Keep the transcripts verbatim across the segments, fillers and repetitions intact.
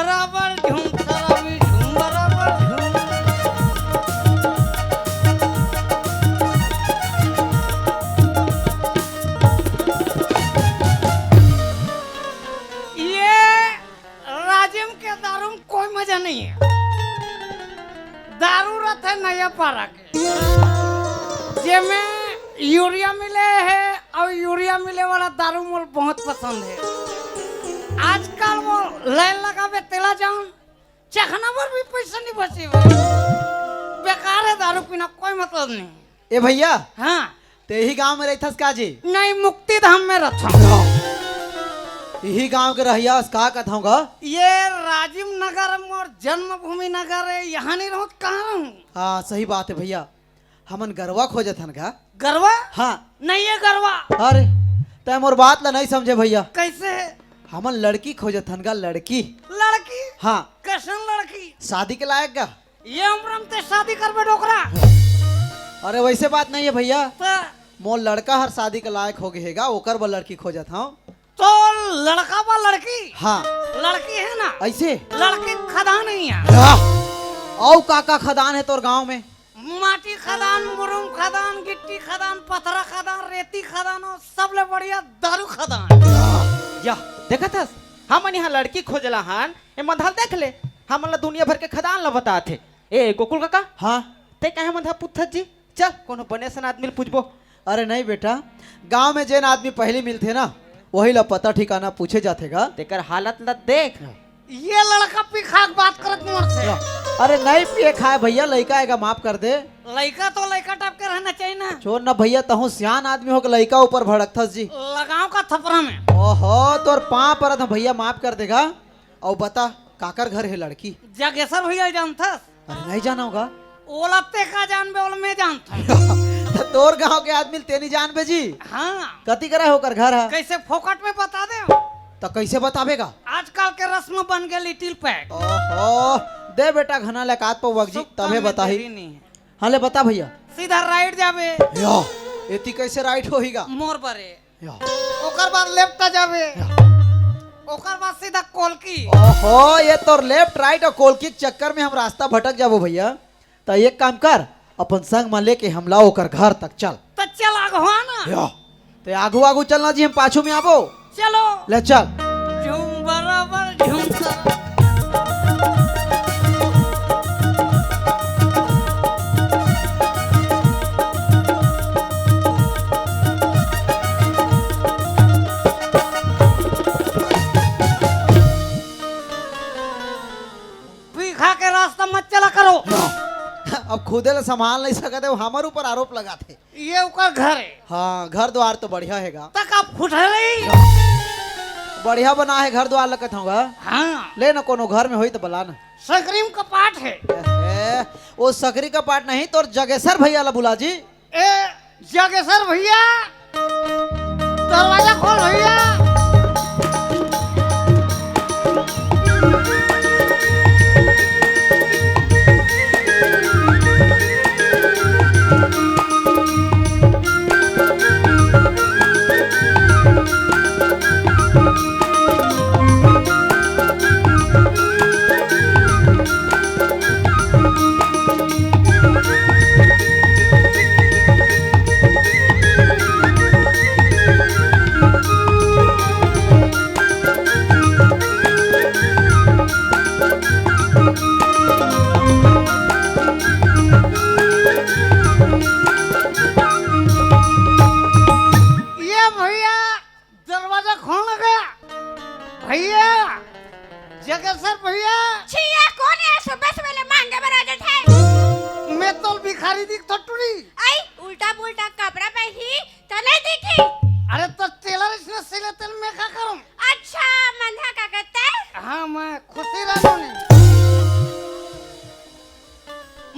बराबर झूम, सराबी झूम, बराबर झूम। ये राजिम के दारू में कोई मजा नहीं है। दारू रहते नया पारा के, जेमे यूरिया मिले है और यूरिया मिले वाला दारू मोल बहुत पसंद है। आजकल वो लाइन लगावे तेला जाऊं, चखना पर भी पैसा नहीं बचे भाई। बेकार है दारू पीना, कोई मतलब नहीं। ए भैया, हाँ। ते ही गांव में रहथस का जी? नहीं, मुक्ति धाम में रहता हूँ। यही गांव के रहिया हस का कहत हूँ गा? ये राजीव नगर मोर जन्मभूमि नगर है, यहाँ नहीं रहूँ तो कहाँ रहूँ? हाँ, सही बात है भैया, हमन गरवा खोजत हन गा। गरवा? हाँ। नहीं है गरवा। अरे, तै मोर बात ला नहीं समझे भैया। कैसे? हमन लड़की खोजत हन गा, लड़की। लड़की? हाँ। कैसन लड़की? शादी के लायक गा। ये उम्र में ते शादी करबे डोकरा? अरे, वैसे बात नहीं है भैया, तो? मोर लड़का हर शादी के लायक हो गए हे गा, ओकर बर लड़की खोजत हूँ। तो लड़का बा लड़की? हाँ। लड़की है ना? ऐसे? लड़की खदान नहीं है। हाँ। अउ का का खदान है तोर गांव में? माटी खदान, मुरुम खदान, गिट्टी खदान, पथरा खदान, रेती खदान और सबले बढ़िया दारू खदान। या, देखत हस? हमन यहाँ लड़की खोजला हन, ए मंधाल देख ले, हमन ला दुनिया भर के खदान ला बतात हे। ए गोकुल काका, हाँ? ते काहे मंधा पूछत जी? चल, कोनो बने सन आदमी ल पूछबो। अरे नहीं बेटा, गांव में जेन आदमी पहली मिलथे ना, वही ला पता ठिकाना पूछे जाथे गा। तेकर हालत ला देख। ये लड़का पी खा के बात करत मोर से। अरे नहीं पिए खाए भैया, लइका आएगा, माफ कर दे। लइका तो लइका टाइप के रहना चाहिए ना। छोड़ ना भैया, तहूँ सियान आदमी हो के लइका ऊपर भड़कथस जी। लगाओ का थपरा में। ओहो, तोर पाँव परत हूँ भैया, माफ कर देगा। अउ बता, काकर घर हे लड़की? जागेश्वर भैया जानथस? अरे नहीं जाना होगा। ओला ते का जानबे, ओला मैं जानत हूँ। त तोर गांव के आदमी ल ते नहीं जानबे जी? हाँ। कति करा हे ओकर घर ह? कैसे फोकट में बता दे? त कैसे बताबे गा? आजकल के रस्म बन गए लिटिल पैक। ओहो, दे बेटा घना ले कात पौवक जी, सुख तबे में बताही। देरी नहीं है। हाँ ले बता भैया। सीधा राइट जाबे। या, एती कैसे राइट होही गा? मोर बरे। या। ओकर बाद लेफ्ट आ जाबे। या। ओकर बाद सीधा कोलकी। ओहो, ये तोर लेफ्ट राइट और कोलकी के चक्कर में हम रास्ता भटक जाबो भैया। त एक काम कर, अपन संग में लेके हमला ओकर घर तक चल। त चल आगवा ना। या। ते आगू आगू चलना जी, हम पाछू में आबो। चलो। ले चल। झूम बराबर झूम सरा। पी खा के रास्ता मत चला करो। अब खुदे ले संभाल नहीं सकत हे, वो हमर ऊपर आरोप लगाथे। ये ओकर घर है। हाँ, घर द्वार तो बढ़िया हे गा। तक आप फुट रही। बढ़िया बना हे घर द्वार लगत होगा। हाँ। ले ना कोनो घर में होई तो बला ना। सकरी में कपाट है। ए, वो सकरी कपाट नहीं, तोर जगेसर भैया ला बुला जी। ए, जागेसर भैया, दरवाजा खोल भैया। ये भैया, दरवाजा खोल ना गया। भैया, जगेसर भैया। छिया, कोन हे सुबह सुबह ले मांगे बर आ जाथे? मैं तो भिखारी दिखथों टुरी। आई, उल्टा पुल्टा कपड़ा पहनी, त नहीं दिखी। अरे तो टेलर इसने सिले तेल मैं का करूं? अच्छा, मंधा का कहते? हाँ, मैं खुशी रहूं नहीं।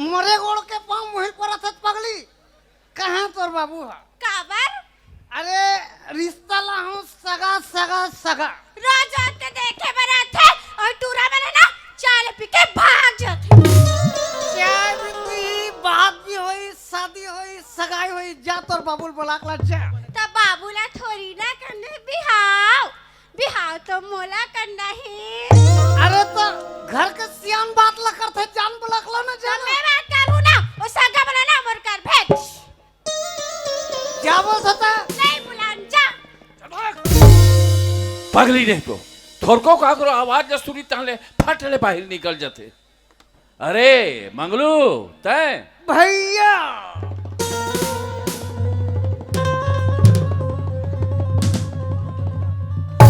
मरे गोड़ के पाँव मुहिर पर अथत पगली। कहाँ तोर बाबू ह? काबर? अरे, रिश्ता ला हूँ सगा, सगा, सगा। रोज रोज के देखे बर आथे अउ टूरा मन हे ना, चाय पी के भाग जाथे। चाय भी पी, बात भी होई, शादी होई, सगाई होई, जा तोर बाबू ल बुला के ला जा। त बाबू ला थोड़ी ना करने बिहाव। बिहाव तो मोला करना ही। अरे तो घर के सियान बात ला करथे, जान बुला के ला ना, जान। मैं बात करूँ ना, वो सगा बना ना मोर कर भेज। क्या बोल सकता? नहीं बुलान जा। पगली नहीं तो, थोरको का करो आवाज न सुनी ताले फट ले बाहर निकल जाते। अरे मंगलू, तैं? भैया।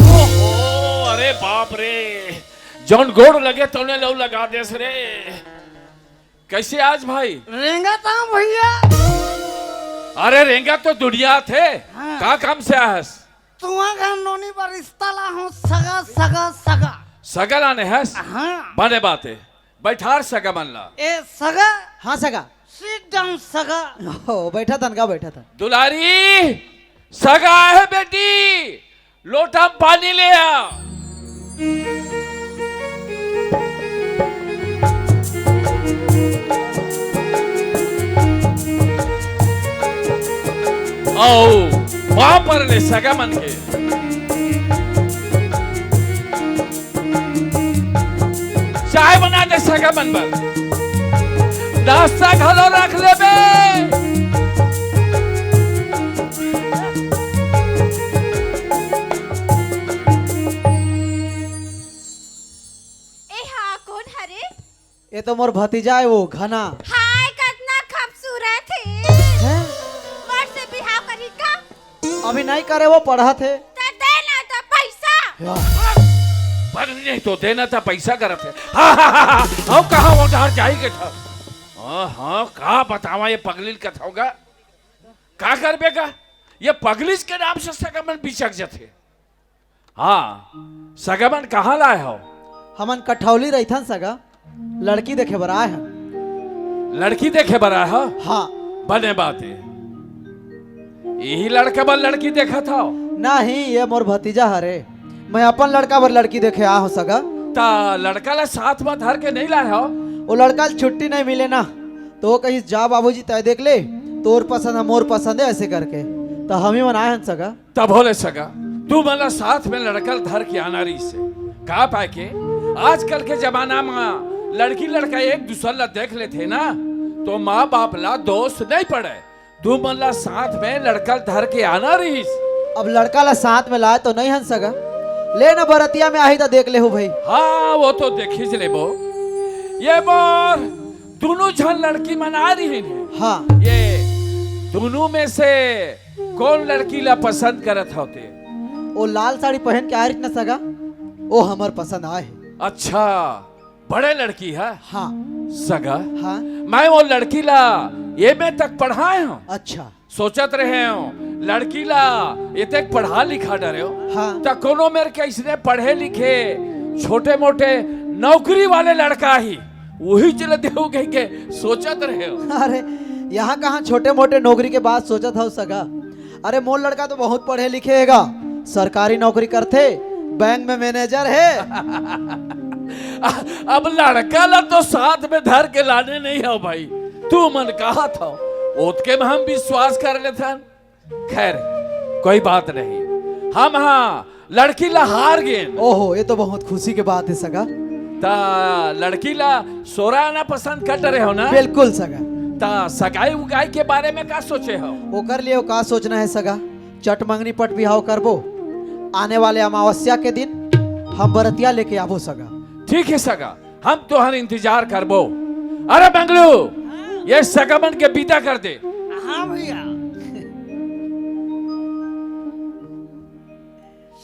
ओहो, अरे बाप रे, जौन गोड़ लगे तौने लौ लगा देस रे। कैसे आज भाई? रेंगा था भैया। अरे रेंगा तो दुनिया थे। हाँ। का काम से आहस? तुआ घर नोनी बर रिश्ता ला हूँ, सगा, सगा, सगा। सगा लाने हस? हाँ। बने बात है। बैठार सगा मन ला। ए सगा। हाँ सगा। Sit down सगा। ओ, बैठा थन का, बैठा थन। दुलारी, सगा है बेटी, लोटा पानी ले आ। आओ, वहां पर ले सगा मन के। चाय बना दे सगा मन बर। नाश्ता घलो रख लेबे। ए हा, कोन हरे? ये तो मोर भतीजा है वो, घना। हाय, कतना खूबसूरत है। हैं? मोर से बिहाव करी का? अभी नहीं करे, वो पढ़त है। त दे ना त पैसा। या। पर नहीं तो देना था पैसा करत है। हाँ, हाँ, हाँ, हाँ। हम कहाँ वो डहर जाई के था? हाँ, हाँ, का बतावा ये पगली कथा होगा? का करबे का? ये पगलीच के नाम से सगा मन बिचक जथे। हाँ, सगा मन कहाँ लाए हो? हमन कठौली रहिथन सगा, लड़की देखे बर आए हन। लड़की देखे बर आए हो? हाँ। बने बात है। यही लड़का बर लड़की देखत हो? नहीं, ये मोर भतीजा हरे। मैं अपन लड़का बर लड़की देखे आ हूँ सगा। ता लड़का ला साथ में धर के नहीं लाए हो? वो लड़का ला छुट्टी नहीं मिले ना, तो वो कहिस, "जा बाबूजी, तय देख ले, तोर पसंद है, मोर पसंद है," ऐसे करके। तो हम ही मन आए हन सगा। तब होले सगा, तू मन ला साथ में लड़का ला धर के आना रहिस हे। का पाए के आजकल के जमाना में लड़की लड़का एक दूसर ला देख लेथे ना, तो माँ बाप ला दोष नहीं पड़े। तू मन ला साथ में लड़का ला धर के आना रहिस। अब लड़का ला साथ में लाए तो नहीं हन सगा, ले ना बरतिया में आही त देख लेहू भाई। हाँ, वो तो देखिच लेबो। ये बार दोनों झन लड़की मन आ रही है। हाँ। ये दोनों में से कौन लड़की ला पसंद करत होते? वो लाल साड़ी पहन के आ रही ना सगा, वो हमर पसंद आए है। अच्छा, बड़े लड़की है? हाँ। सगा? हाँ। मैं वो लड़की ला एमए तक पढ़ाए हूँ। अच्छा। सोचत रहे हूँ, लड़की ला एतेक पढ़ा लिखा डरे हो, हाँ। त कोनो मेर के इसने पढ़े लिखे, छोटे मोटे नौकरी वाले लड़का ही, वही चले देहू कह के सोचत रहे हो। अरे, यहाँ कहाँ छोटे मोटे नौकरी के बात सोचत हो सगा? अरे, मोर लड़का तो बहुत पढ़े लिखे हेगा, सरकारी नौकरी करथे, बैंक में मैनेजर है। अब लड़का ला तो साथ में धर के लाने नहीं हो भाई, तू मन कहा था, ओतके में हम विश्वास कर लेथन। खैर, कोई बात नहीं, हम हाँ लड़की ला हार गेन। ओहो, ये तो बहुत खुशी के बात है सगा। ता लड़की ला सोरा आना पसंद कर रहे हो ना? बिल्कुल सगा। ता सगाई उगाई के बारे में का सोचे हो? ओकर लिए का सोचना है सगा, चट मंगनी पट बिहाव करबो, आने वाले अमावस्या के दिन हम बरतिया लेके आबो सगा। ठीक है सगा, हम तोहर इंतजार करबो। अरे मंगलू, ये सगा मन के विदा कर दे। हाँ भैया।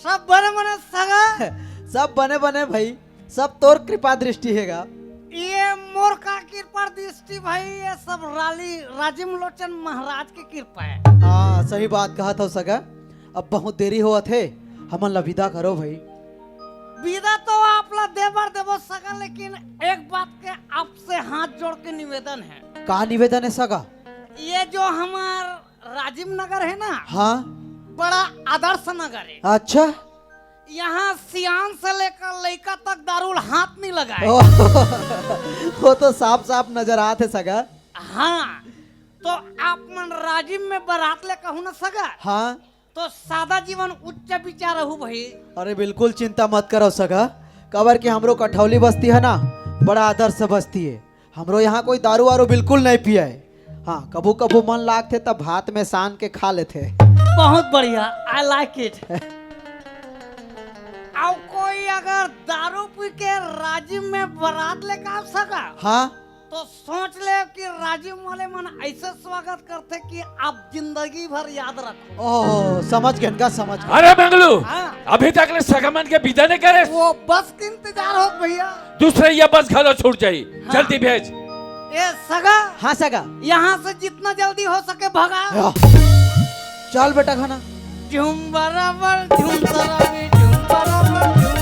सब बने बने सगा। सब बने बने भाई, सब तोर कृपा दृष्टि हेगा। ये मोर का कृपा दृष्टि भाई, ये सब राली राजिम लोचन महाराज की कृपा है। हाँ, सही बात कहा था सगा। अब बहुत देरी होवत हे, हमन ला विदा करो भाई। विदा तो आप ला दे बर देबो सगा, लेकिन एक बात के आपसे हाथ जोड़ के निवेदन है। का निवेदन है सगा? ये जो हमार राजीव नगर है ना, हाँ। बड़ा आदर्श नगर है। अच्छा। यहाँ सियान से लेकर लइका तक दारू ला हाथ नहीं लगाए। ओ, वो तो साफ साफ नजर आत है सगा। हाँ, तो आप मन राजीव में बारात ले कहू ना सगा। हाँ। तो सादा जीवन उच्च विचार रहू भाई। अरे बिल्कुल चिंता मत करो सगा, काबर कि हमरो कठौली बस्ती है ना, बड़ा आदर्श बस्ती है। हमरो यहाँ कोई दारू वारू बिल्कुल नहीं पिया है। हाँ, कभू कभू मन लागथे त भात में सान के खा लेथे। बहुत बढ़िया, I like it। अब कोई अगर दारू पी के राजिम में बारात लेकर आ सका, हाँ। तो सोच ले कि राजिम वाले मन ऐसे स्वागत करथे कि आप जिंदगी भर याद रखो। ओह, समझ गेन का, समझ गेन। अरे मंगलू, हाँ। अभी तक ले सगा मन के विदा नहीं करे। वो बस के इंतजार हो भैया। दूसरे ये बस घलो छूट जाई, हाँ। जल्दी भेज। ए सगा, हाँ सगा। यहाँ से जितना जल्दी हो सके भगा। हाँ। चल बेटा खाना। झूम बराबर, झूम सराबी, झूम बराबर, झूम।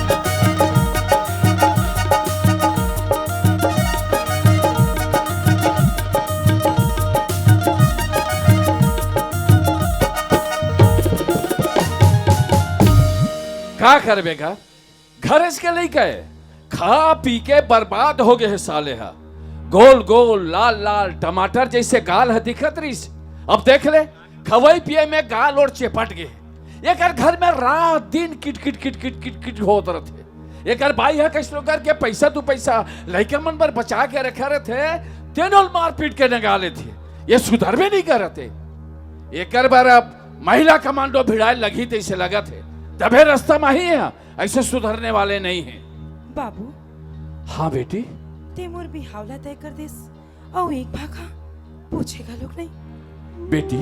का करबे का? घरेच के लइका ए, खा पी के बर्बाद हो गए हे साले हा। गोल गोल लाल लाल टमाटर जैसे गाल ह दिखत रहिस, अब देख ले, खवई पिए में गाल ओर चेपट गे। एकर घर में रात दिन किटकिट किटकिट किटकिट होत रथे। एकर बाई ह कइसनो करके पैसा दू पैसा लइका मन बर बचा के रखे रथे, तेनो ल मारपीट के नगा लेथे। ये सुधरबे नहीं करत हे। एकर बर अब महिला कमांडो भिड़ाए लगही तइसे लगत हे, तभे रस्ता म आही हे। ऐसे सुधरने वाले नहीं हैं। बाबू। हाँ बेटी। ते मोर बिहाव ला तय कर देस, अउ एक भाखा पूछे घलोक नहीं। बेटी,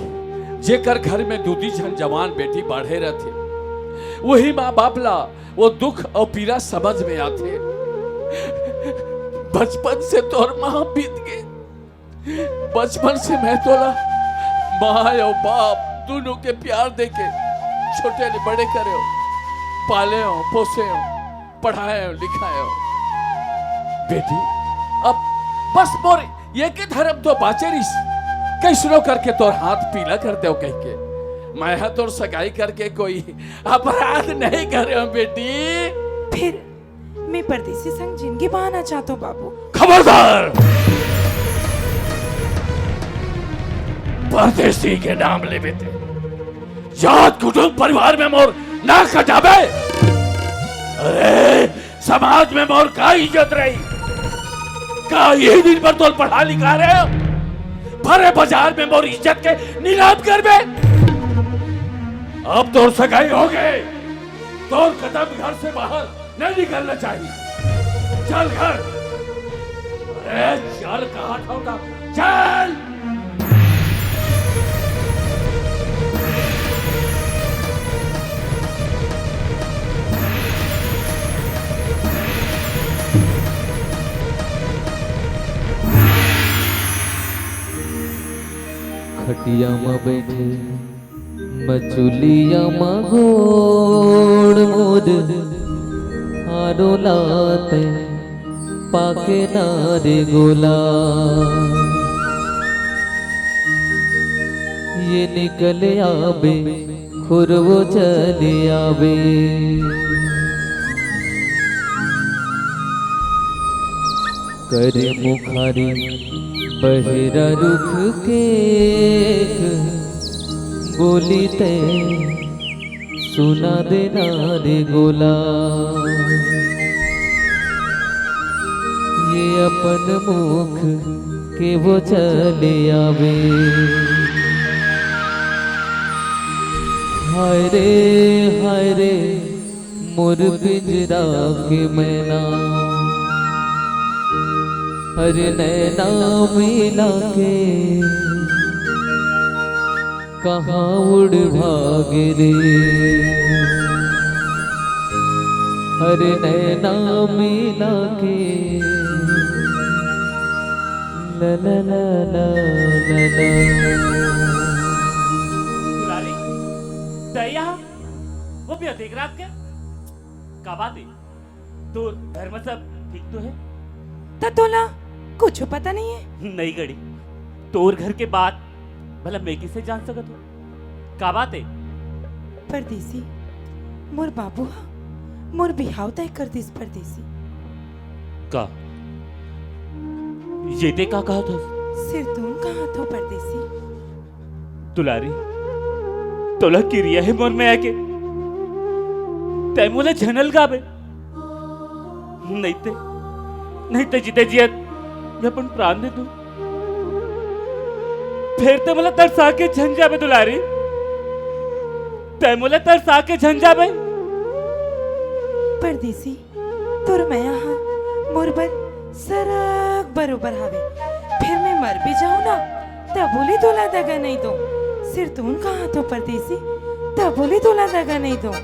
जेकर घर में दू दी झन जवान बेटी बाढ़े रहथे, वही माँ बाप ला वो दुख अउ पीरा समझ में आथे। बचपन से तोर माँ बीत गे, बचपन से मैं तोला माय अउ बाप दूनों के प्यार देके छोटे ले बड़े करे हो, पाले हो, पोसे हो, पढ़ाए हो, लिखाए हो। बेटी, अब बस मोर ये के धर्म तो बाचे रिस, कइसनो करके तोर हाथ पीला कर देव कहिके। मैं हा तोर सगाई करके कोई अपराध नहीं करे हो बेटी। फिर मैं परदेसी संग जिंदगी बहाना चाहता हूँ बाबू। खबरदार! परदेसी के नाम लेबे ते जात कुटुंब परिवार में मोर नाक कटाबे। अरे समाज में मोर का इज्जत रही? का यही दिन पर तोर पढ़ा लिखा रहे हो? भरे बाजार में मोर इज्जत के नीलाम करबे। अब तोर सगाई हो गए, तोर कदम घर से बाहर नहीं निकलना चाहिए। चल घर। अरे चल, कहा था उठा। चल। खटिया म बैठे मचुलिया म गोड़ मोर हारो लाते पाके ना रे गोला। ये निकल आबे खुरवो चले आबे। करे मुखारी बहिरा रुख के एक बोली ते सुना देना रे गोला। ये अपन मुख के वो चले आवे। हाय रे, हाय रे, मोर पिंजरा के मैना, अरे नैना मिला के कहाँ उड़ भागे रे, अरे नैना मिला के। ला ला ला ला ला ला। दुलारी, दया, वो भी अधिक रात के? का बात है? तोर घर में सब ठीक तो है? त तोला कुछ पता नहीं है? नहीं गड़ी, तोर घर के बात भला मैं किसे जान सकत हूँ? का बात है? परदेसी, मोर बाबू हा मोर बिहाव तय कर दिस परदेसी। का? ये ते का कहा था? सिरतोन कहा थो परदेसी। दुलारी, तोला किरिया हे मोर मया के, तैं मोला झन अलगाबे। नइते, नइते जीते जियत मैं अपन प्राण दे दूं। फेर तैं मोला तरसा के झन जाबे दुलारी, तैं मोला तरसा के झन जाबे। परदेसी, तोर मया ह मोर बर सरग बरोबर हावे। फेर मैं मर भी जाऊं ना, तभो ले तोला दगा नइ दों। सिरतोन कहा तो परदेसी, तभो ले तोला दगा नइ दों।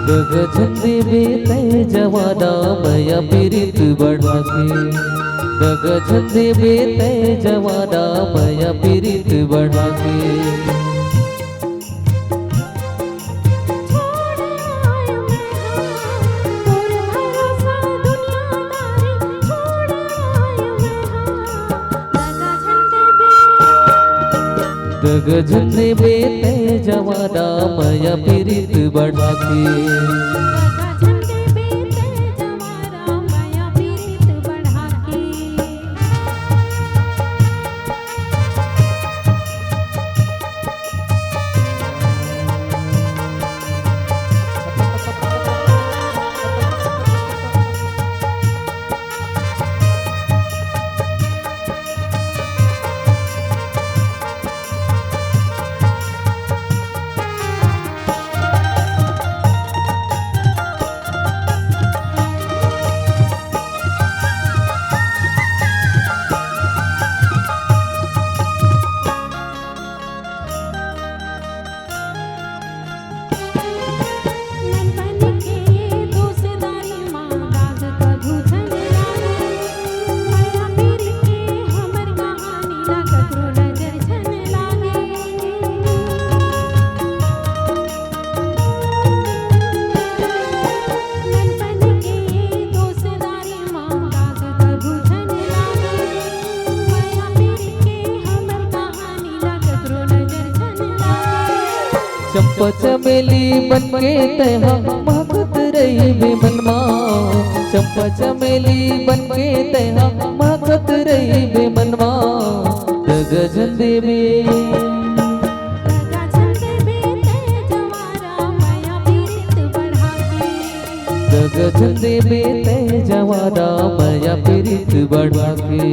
दगा झन देबे तैं जवाना मया पीरित बढ़ा के, दगा झन देबे तैं जवाना मया पीरित बढ़ा के। दगा झन देबे तैं जवाना मया पीरित बढ़ा के। चंपा चमेली बन के तैं हा महकत रहिबे मन मा, चंपा चमेली बन के तैं हा महकत रहिबे मन मा। दगा झन देबे, दगा झन देबे तैं जवाना मया पीरित बढ़ा के।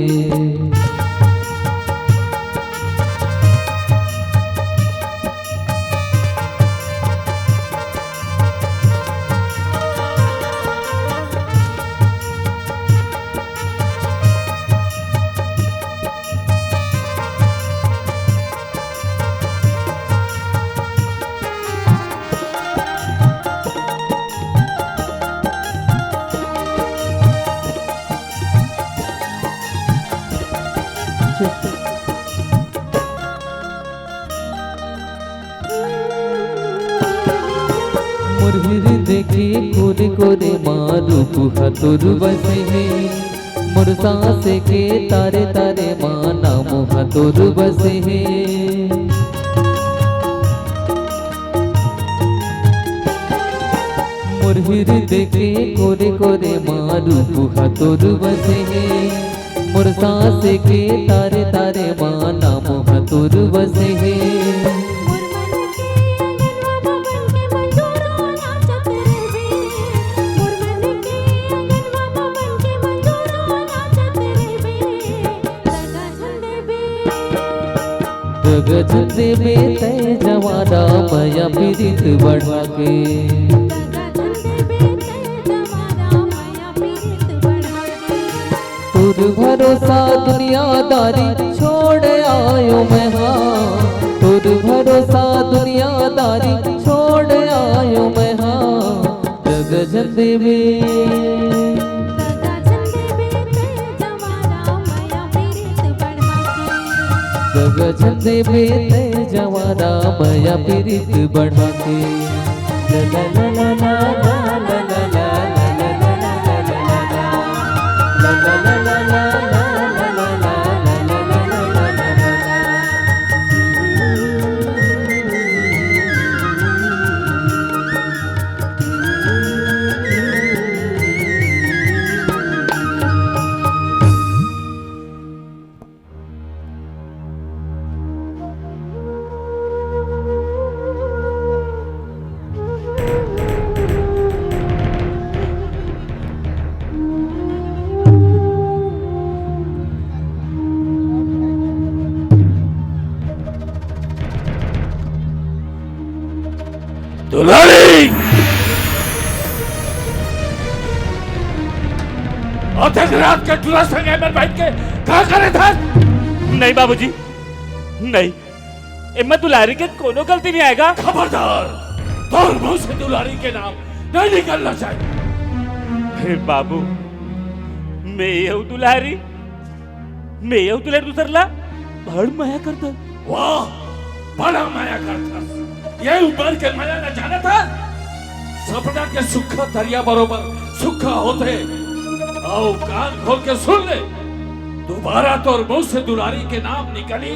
मोर हृदय के कोने कोने मा रूप ह तोर बसे हे, मोर सांस के तारे तारे मा नाम ह तोर बसे हे। मोर हृदय के कोने कोने मा रूप ह तोर बसे हे, मोर सांस के तारे तारे मा नाम ह तोर बसे हे। दगा झन देबे तैं जवाना मया पीरित बढ़ा के। तोर भरोसा दुनियादारी छोड़ आयो मैं हा, देबे। दगा झन देबे ते जवाना मया पीरित बढ़ा के। दगा झन देबे ते जवाना मया पीरित बढ़ा के। ला ला ला ला ला। दुलारी! अतक रात के टूरा संगे में बैठ के का करे था? नहीं बाबूजी, नहीं। एमा दुलारी के कोनो गलती नहीं आएगा। खबरदार, तोर मुंह से दुलारी के नाम नहीं निकलना चाहिए। हे बाबू, मैं ये दुलारी, मैं ये दुलारी दूसर ला बड़ मया करता। वाह, बड़ा मया करता। ये उम्र के मया न जाने था। सपना के सुखा दरिया बरोबर सुखा होथे। अउ कान खोल के सुन ले, दोबारा तोर मुंह से दुलारी के नाम निकली,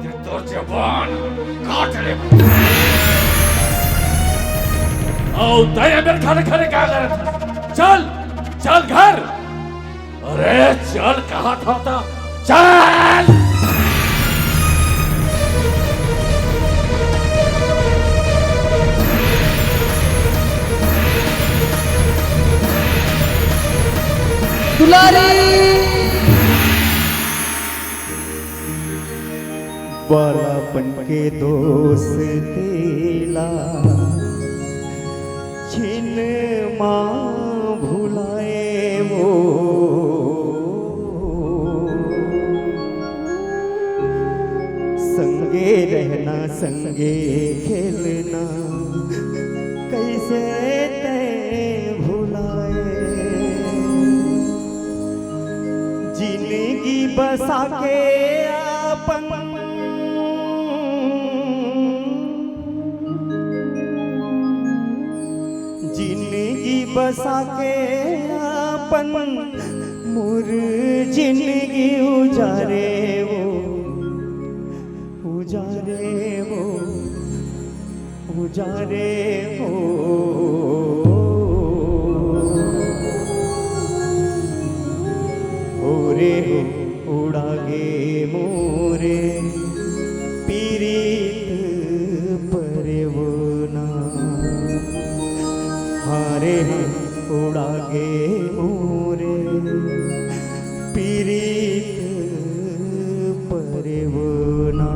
ते तोर जबान काट ले। अउ तय मेरे खड़े खड़े का करत? चल, चल घर। अरे चल, कहा था, था। चल। दुलारी। बालापन के दोष तेला छिन मा भुलाए वो। संगे रहना, संगे खेलना, कैसे तैं भुलाए। जिंदगी बसा के अपन, जिंदगी बसा के अपन, मोर जिंदगी उजारे वो, उजारे वो, उजारे हो। हो रे हो, उड़ा गे मोरे पीरित परवना। हाँ रे हो, उड़ा गे मोरे पीरित परवना।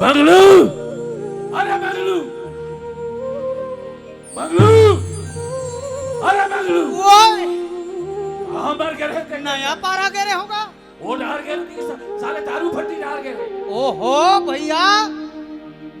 मंगलू! अरे मंगलू! मंगलू! अरे मंगलू! ओए! कहाँ मर गे रहे ते? नया पारा गे रहे होगा। वो डार गे रहे थे, सा-, साले दारू भट्टी डार गे रहे। ओहो भैया,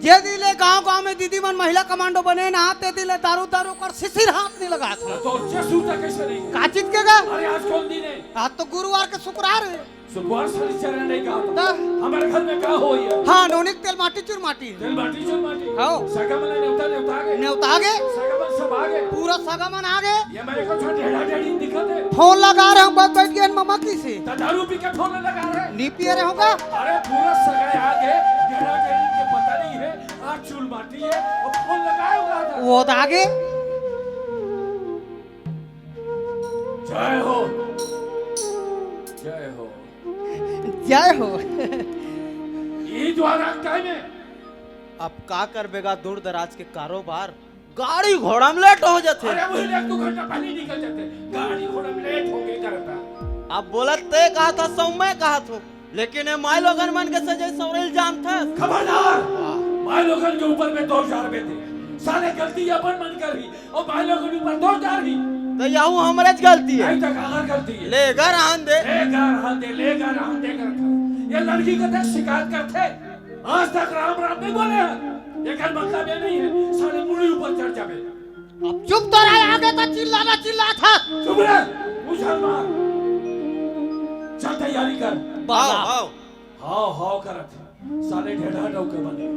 जे दिन ले गांव-गांव में दीदी मन महिला कमांडो बने ना, ते दिन ले दारू, दारू कर सिसिर हाथ नहीं लगा था। तो अच्छे सूरता कैसे नहीं? का चीज के गा? अरे आज कौन दिन है? आज तो गुरुवार के शुक्रवार है। शुक्रवार शनिचर नहीं कहा था। दा। हमारे घर में का हो ये? हाँ, नोनिक तेल माटी चुर माटी। तेल माटी चुर माटी। हाँ। सगा मन नेवता, नेवता आगे। नेवता आगे। सगा मन सब आगे। पूरा सगा मन आगे। ये मेरे को छोड़ ढेड़ा ढेड़ी दिखा दे। फोन लगा रहे हम, बस बैठ गए ममा की से। तो दारू पी के फोन लगा रहे। नहीं पिए रहे होगा। अरे पूरा सगा आगे, ढेड़ा ढेड़ी के पता नहीं है। आज चुल माटी है, और फोन लगाया हुआ था। वो तो आगे। जय हो, जय हो। जय हो। यही द्वारा टाइम है। अब का करबे गा, दूर दराज के कारोबार, गाड़ी घोड़ा में लेट हो जाथे। अरे वही देख, दू घंटा पहले निकल जाथे, गाड़ी घोड़ा में लेट होगे करता। अब बोलत ते कहा था, सौ मैं कहा थो, लेकिन ये माई लोगन मन के सजे सौरेल जानथस। खबरदार, माई लोगन के ऊपर में दोष डालबे ते। साले गलती अपन मन कर ही, और माई लोगन के ऊपर दोष डाल ही। तो यहू हमरे ज गलती है। नहीं तो काकर गलती है? ले घर आन दे। ले घर आन दे, ले घर आन दे करता। ये लड़की के तक शिकायत करथे। आज तक राम राम नहीं बोले हैं। एकर मतलब ये नहीं है, साले मुड़ी ऊपर चढ़ जाबे। अब चुप तो रह, आगे तो चिल्लाना चिल्लात हस। चुप रह, उछल मार। चल तैयारी कर। बाबा। आओ, आओ। हाव, हाव करत। साले ढेढ़ा डौके बने।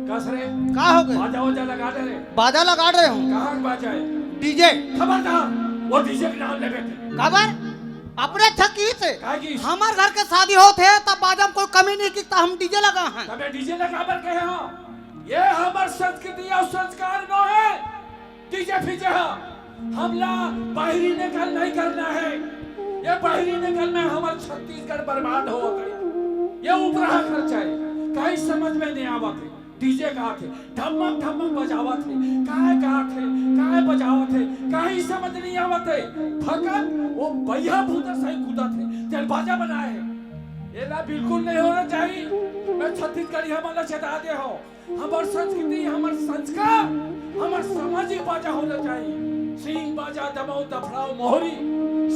कस रे? का हो गए? बाजा वाजा लगा दे रे। बाजा लगा रहे हूँ। कहाँ का बाजा है? डीजे। खबरदार, वो डीजे के नाम लेबे ते। खबर? अपने थकी से। काहे की? हमार घर के शादी होत है, तब बाजा में कोई कमी नहीं की, तब हम डीजे लगा हैं। तबे डीजे लगा बर कहे हो। ये हमर संस्कृति और संस्कार नो है। डीजे फीजे हा। हमला बाहरी नकल नहीं करना है। ये बाहरी नकल में हमर छत्तीसगढ़ बर्बाद हो गई। ये उपरा खर्चा है, कहीं समझ में नहीं आवत है। डीजे गात है, ढमक ढमक बजावत है, काय गात है, काय बजावत है, कहीं समझ नहीं आवत है। फकत वो भैया भूत सही कूदत है, तेल बाजा बनाए है। एला बिल्कुल नहीं होना चाहिए। मैं छत्तीसगढ़ी हमला चेता दे हो। हमर संस्कृति, हमर संस्कार, हमर सामाजिक बाजा होना चाहिए। सींग बाजा, दमऊ, दफड़ाऊ, मोहरी,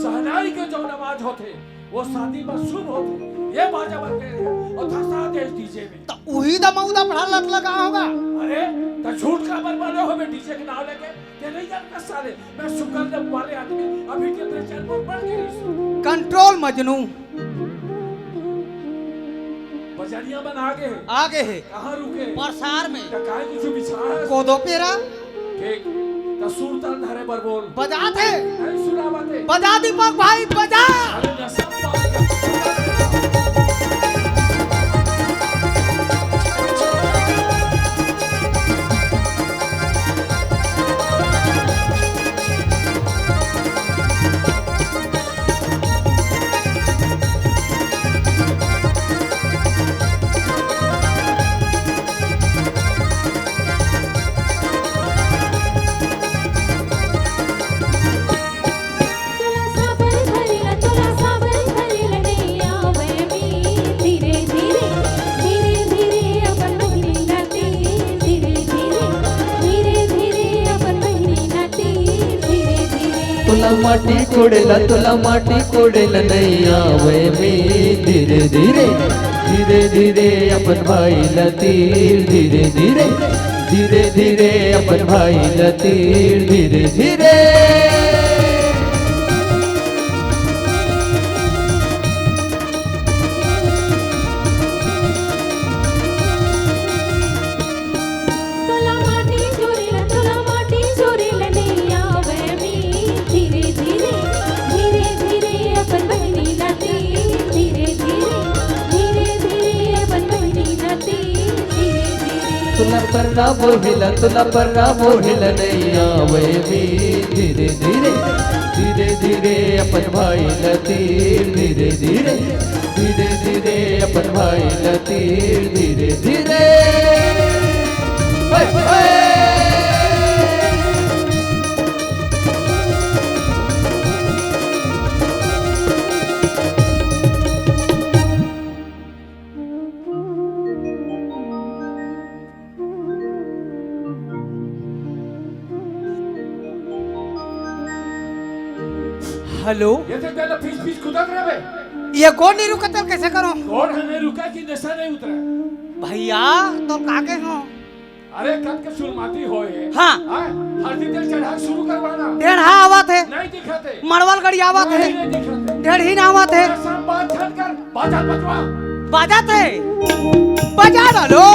सहनाई के जौन आवाज होथे, वो शादी में शुभ होथे। ये बाजा बर कहे रहे और धसा दे डीजे में। तो उही दमऊ दफड़ा लत लगा होगा। अरे, तो झूठ काबर बोले हो बे डीजे के नाम लेके? ते नहीं जानता साले, मैं शुगर जब वाले आदमी, अभी टेम्परेचर बहुत बढ़ गई। कंट्रोल मजनू। बजरिया बन आगे है। आगे है। कहाँ रुके? परसार में। तो काहे कुछ बिछा है? कोदो पेरा। ठीक। तो सुर ताल धरे बर बोल। बजात है। नहीं सुनावत है। बजा दीपक भाई, बजा। अरे नशा बात कर। तोला माटी कोड़े ला, तोला माटी कोड़े ला नइ आवय में। धीरे धीरे, धीरे धीरे अपन भाई ला तीर। धीरे धीरे, धीरे धीरे अपन भाई ला तीर। धीरे धीरे। तोला माटी जोरे ला, तोला माटी जोरे ला नइ आवय में। धीरे धीरे, धीरे धीरे अपन बहिनी ला तीर। धीरे धीरे, धीरे धीरे अपन बहिनी ला तीर। धीरे धीरे। तोला पर्रा बोहे ला, तोला पर्रा बोहे ला नइ आवय में। धीरे धीरे, धीरे धीरे अपन भाई ला तीर। धीरे धीरे, धीरे धीरे अपन भाई ला तीर। धीरे धीरे। हे, हे। हेलो। ये तो पहले फीस फीस कुदत रहे बे। ये कौन नहीं रुका, तो कैसे करो? कौन है नहीं रुका कि नशा नहीं उतरा? भैया, तो का के हो? अरे, कब के सुरमाती होए? हाँ। हाँ, हल्दी तेल चढ़ा शुरू करवाना। ढेढ़ा आवत है। नहीं दिखाते। मड़वल गड़ी आवत है। नहीं, नहीं दिखाते। ढेढ़ी ना आवत है। ऐसा बात छट कर बाजा बजवा। बाजा थे। बजा डालो।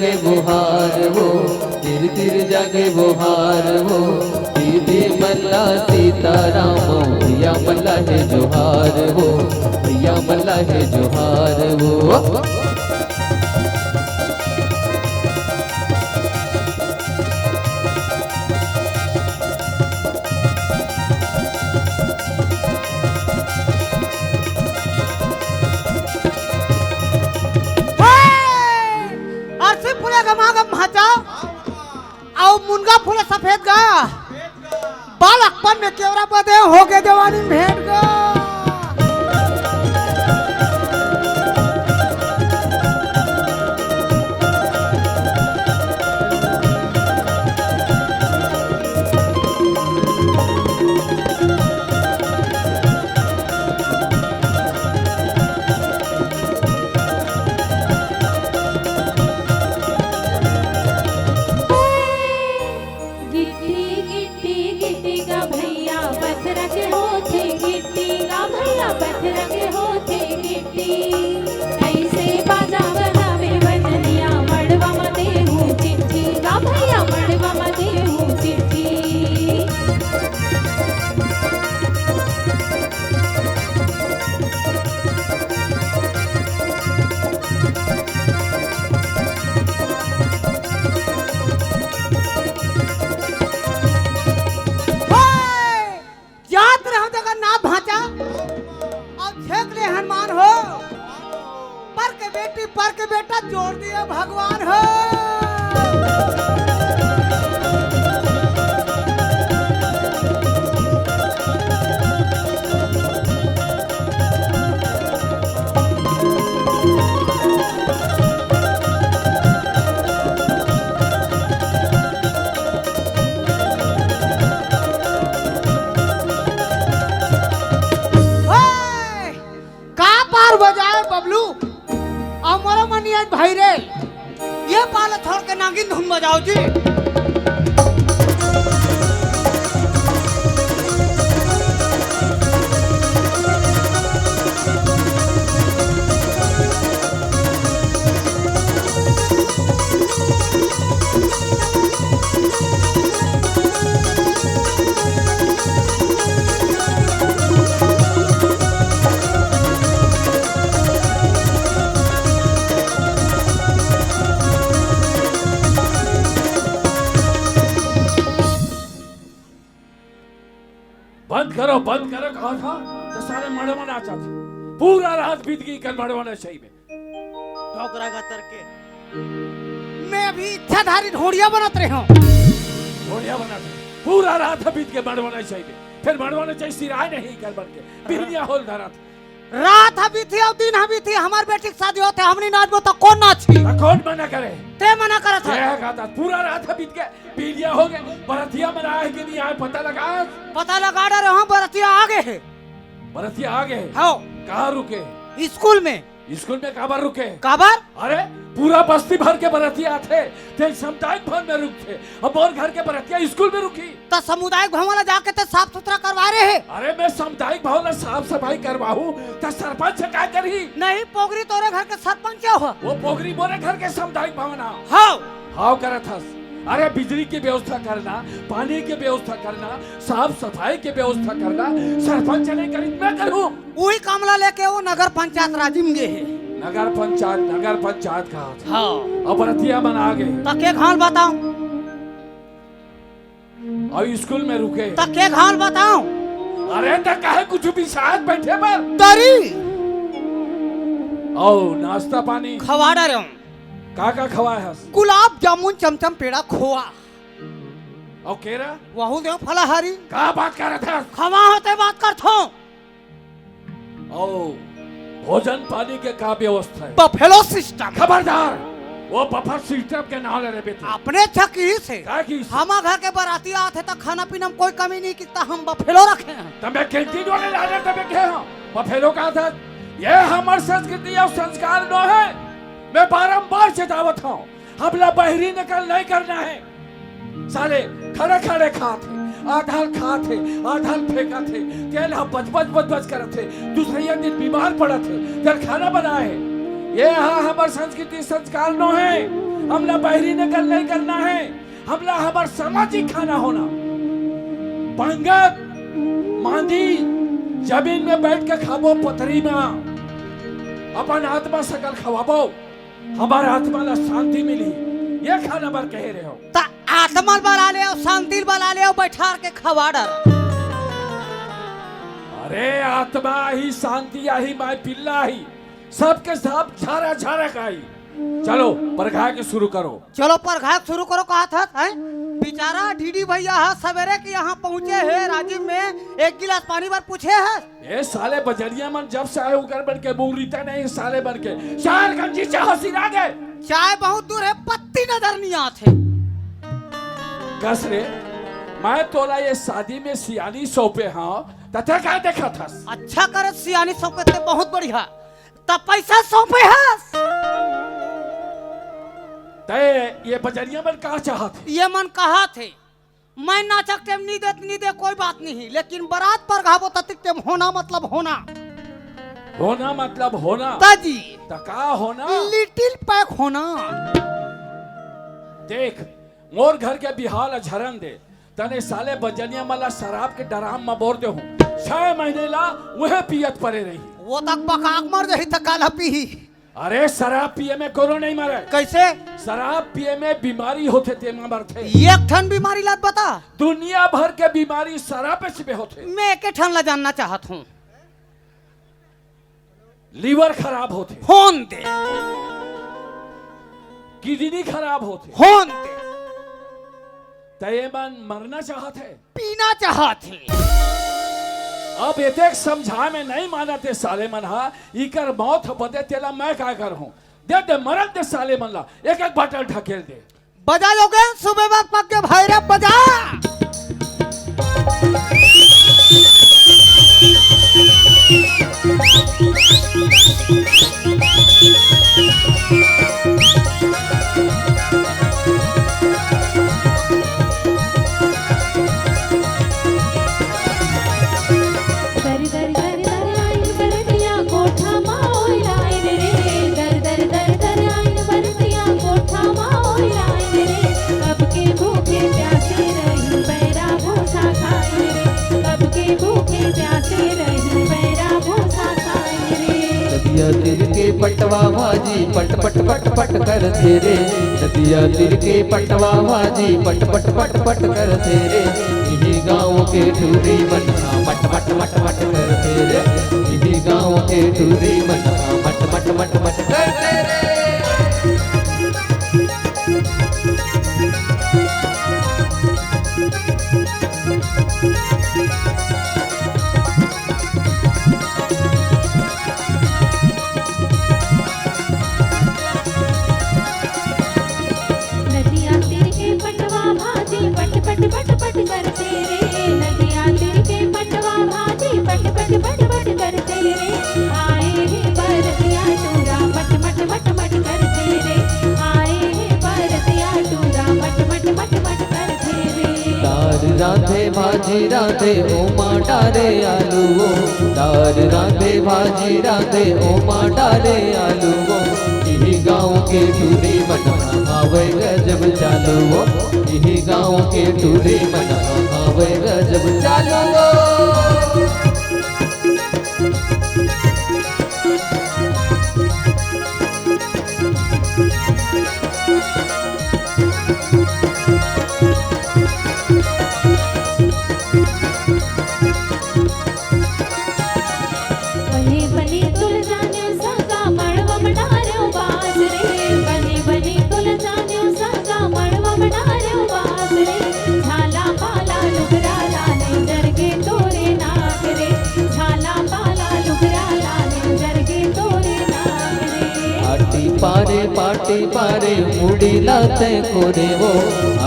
जोहार हो, तिर तिर जागे बोहार हो, दीदी मल्ला सीताराम, भैया मल्ला हे जोहार हो, भैया मल्ला हे जोहार हो। अरसी फूले घमाघम भाचा, अउ मुनगा फूले सफेद गा। बालकपन में केवरा बदे, होगे जवानी में भेंट गा। गिट्टी गिट्टी गिट्टी गा भैया, पथरा के होथे गिट्टी गा भैया, पथरा के होथे गिट्टी। ऐसे बाजा बजावे बजनिया, मड़वा म देहू चिट्ठी गा भैया, मड़वा म देहू चिट्ठी। हाय! जात रहो जगन्नाथ भांचा, अब छेक ले हनुमान हो, पर के बेटी, पर के बेटा जोड़ दिए भगवान हो। ओए! का पार बजाए बबलू? अउ मोरो मनिया भाई रे, ये पाला छोड़ के नागिन धुन बजाओ जी। बंद करो, बंद करो, कहा था, तो सारे मड़वा नाचत। पूरा रात बीत गई कल मड़वा नशई में। डोकरा गतर के। मैं अभी इच्छाधारी ढोड़िया बनत रहे हूँ। ढोड़िया बनत रहे। पूरा रात बीत के मड़वा नशई में। फिर मड़वा नशई सिराय नहीं कल बन के। बिहनिया होल धरत। रात ह बीती अउ दिन ह बीती, हमार बेटी के शादी होथे, हमनी नाचबो त कोन नाची? त कोन मना करे? ते मना करत ह। ये कहता, पूरा रात ह बीत के, पीलिया हो गए, बरतिया मन आए कि नहीं आए, पता लगा? पता लगा डरे हंव, बरतिया आ गए हे। बरतिया आ गए हे? हव। कहाँ रुके? स्कूल में। स्कूल में काबर रुके? काबर? अरे, पूरा बस्ती भर के बरतिया आथे, ते सामुदायिक भवन में रुकथे, अब मोर घर के बरतिया स्कूल में रुकी। त सामुदायिक भवन ला जाके ते साफ सुथरा करवा रहे हे। अरे, मैं सामुदायिक भवन ला साफ सफाई करवाहूँ, त सरपंच का करही? नहीं, पोगरी तोरे घर के सरपंच हो। वो पोगरी मोरे घर के सामुदायिक भवन आ। हव। हव करत हस। अरे, बिजली के व्यवस्था करना, पानी के व्यवस्था करना, साफ सफाई के व्यवस्था करना, सरपंच नहीं करी, मैं करूँ। उही काम ला लेके वो नगर पंचायत राजी में गे हे। नगर पंचायत, नगर पंचायत का? हव। अब बरतिया मन आ गए। त के घाल बताओ? अउ स्कूल में रुके। त के घाल बताओ? अरे, त काहे कुछ बिसात बैठे बर? तरी। अउ नाश्ता पानी? खवा डरे हंव। का का खवाए हस? गुलाब जामुन, चमचम, पेड़ा, खोआ। अउ केरा? वहू देव फलाहारी। का बात करत हस? खवा होते बात करथो। अउ भोजन पानी के का व्यवस्था हे? Buffalo system. खबरदार, वो बफर सिस्टम के नाम ले रे बेटी। अपने छकी से। का की? हमार घर के बराती आथे त खाना पीना में कोई कमी नहीं किता, हम बफेलो रखे हन। त मैं कैंटीन वाले ला दे, त मैं कहे हंव, बफेलो का था? ये हमर संस्कृति अउ संस्कार नो हे। मैं बारंबार चेतावत हंव। हमला बहिरी नकल नहीं करना हे। साले खड़े खड़े खात हे, आधा ल खात हे, आधा ल फेंकत हे, तेल ह बच बच बच बच करत हे, दूसरइया दिन बीमार पड़त हे, तेल खाना बनाए हे। ये हा हमर संस्कृति संस्कार नो हे। हमला बहरी नगर नहीं करना है, हमला हमर सामाजिक खाना होना। पंगत, मांदी, जमीन में बैठ के खाबो पथरी में, अपन आत्मा सकल खवाबो, हमर आत्मा ला शांति मिली, ये खाना बर कहे रहे हो। त आत्मा बला ले अउ शांति बला ले अउ बैठार के खवा डर। अरे आत्मा ही शांति आही, माय पिल्ला ही, सबके सब झारा झारा खाई। चलो, परघाय के शुरू करो। चलो, परघाय के शुरू करो, कहत हस, हैं? बेचारा डीडी भैया ह, सवेरे के यहाँ पहुँचे हे राजिम में, एक गिलास पानी बर पूछे हस। ए साले बजरिया मन जब से आए उकर बन के मुंगरीता नहीं साले बन के। चार गंजी चाह सिरा दे। चाय बहुत दूर हे, पत्ती नजर नहीं आत हे। कस रे, मैं तोला ये शादी में सियानी सौंपे हंव, त तैं का देखत हस? अच्छा करे सियानी सौंपे ते, बहुत बढ़िया। त पैसा सौंपे हस? तैं ये बजरिया मन का चाहत हे? ये मन कहत हे, मैं नाचक टेम नी दे, नी दे, कोई बात नहीं, लेकिन बरात परघाबो ततिक टेम होना मतलब होना। होना मतलब होना? त जी। त का होना? लिटिल पैक होना। देख, मोर घर के बिहाव ला झरन दे, तने साले बजनिया मन ला शराब के डराम म बोर दे हूँ। छह महीने ला उहे पियत परे रही। वो तक बकाक मर जाही त काला पीही। अरे, शराब पिए में कोनो नहीं मरे। कैसे? शराब पिए में बीमारी होथे, तेमा मरथे। एक ठन बीमारी ला त बता। दुनिया भर के बीमारी शराब से होथे। मैं एक ठन ला जानना चाहत हूँ। लिवर खराब होथे। होन दे। किडनी खराब होथे। होन दे। त ये मन मरना चाहत हे? पीना चाहत हे। अब एतेक समझाय में नहीं मानत हे साले मन हा, इकर मौत बदे तेला मैं का करहूं? दे दे, मरन दे साले मन ला, एक एक बाटल ढकेल दे। बजा योगेन, सुबह बात पक के भैरव बजा। दर दर दर दर आइन बरतिया कोठा मा ओइलाइन रे। दर दर दर दर आइन बरतिया कोठा मा ओइलाइन रे। कब के भूखे प्यासे रही बैरा भूसा खाइन रे। कब के भूखे प्यासे रही बैरा भूसा खाइन रे। नदिया तीर के पटवा भाजी पट पट पट पट करथे रे। नदिया तीर के पटवा भाजी पट पट पट पट करथे रे। इही गाँव के टूरी मन हा मट मट मट मट करथे रे। इही गाँव के टूरी मन हा मट मट मट मट करथे रे। नदिया तीर के पटवा भाजी पट पट पट पट करथे रे। नदिया तीर के पटवा भाजी पट पट पट पट करथे रे। आए हे बरतिया टूरा मट मट मट मट करथे रे। आए हे बरतिया टूरा मट मट मट मट करथे रे। दार रांधे भाजी रांधे ओमा डारे आलू ओ। दार रांधे भाजी रांधे ओमा डारे आलू ओ। इही गाँव के टूरी मन हा हावय गजब चालू ओ। इही गाँव के टूरी मन हा हावय गजब चालू ओ। बने बने तुल जाने सगा मड़वा म डारेव बास रे। बने बने तुल जाने सगा मड़वा म डारेव बास रे। झाला पाला लुगरा लाने जरगे तोरे नाक रे। झाला पाला लुगरा लाने जरगे तोरे नाक रे। आटी पारे पाटी पारे मुड़ी लाते कोरे वो।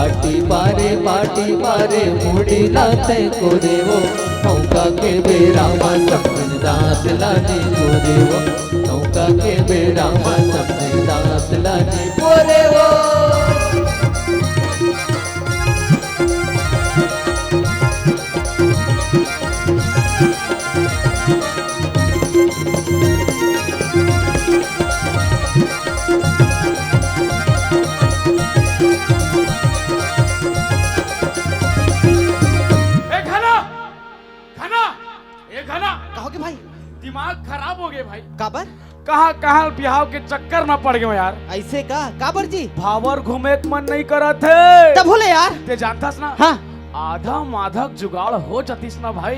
आटी पारे पाटी पारे मुड़ी लाते कोरे वो। मौका के बेरा मा समझदार लाने कोरे वो। मौका के बेरा मा समझदार लाने कोरे वो। खराब हो गे भाई। काबर? कहाँ कहाँ बिहाव के चक्कर में पड़ गेंव यार। अइसे का? काबर जी? भावर घूमे के मन नइ करत हे। तब होले यार। तें जानथस ना? हाँ। आधा माधक जुगाड़ हो जातिस ना भाई,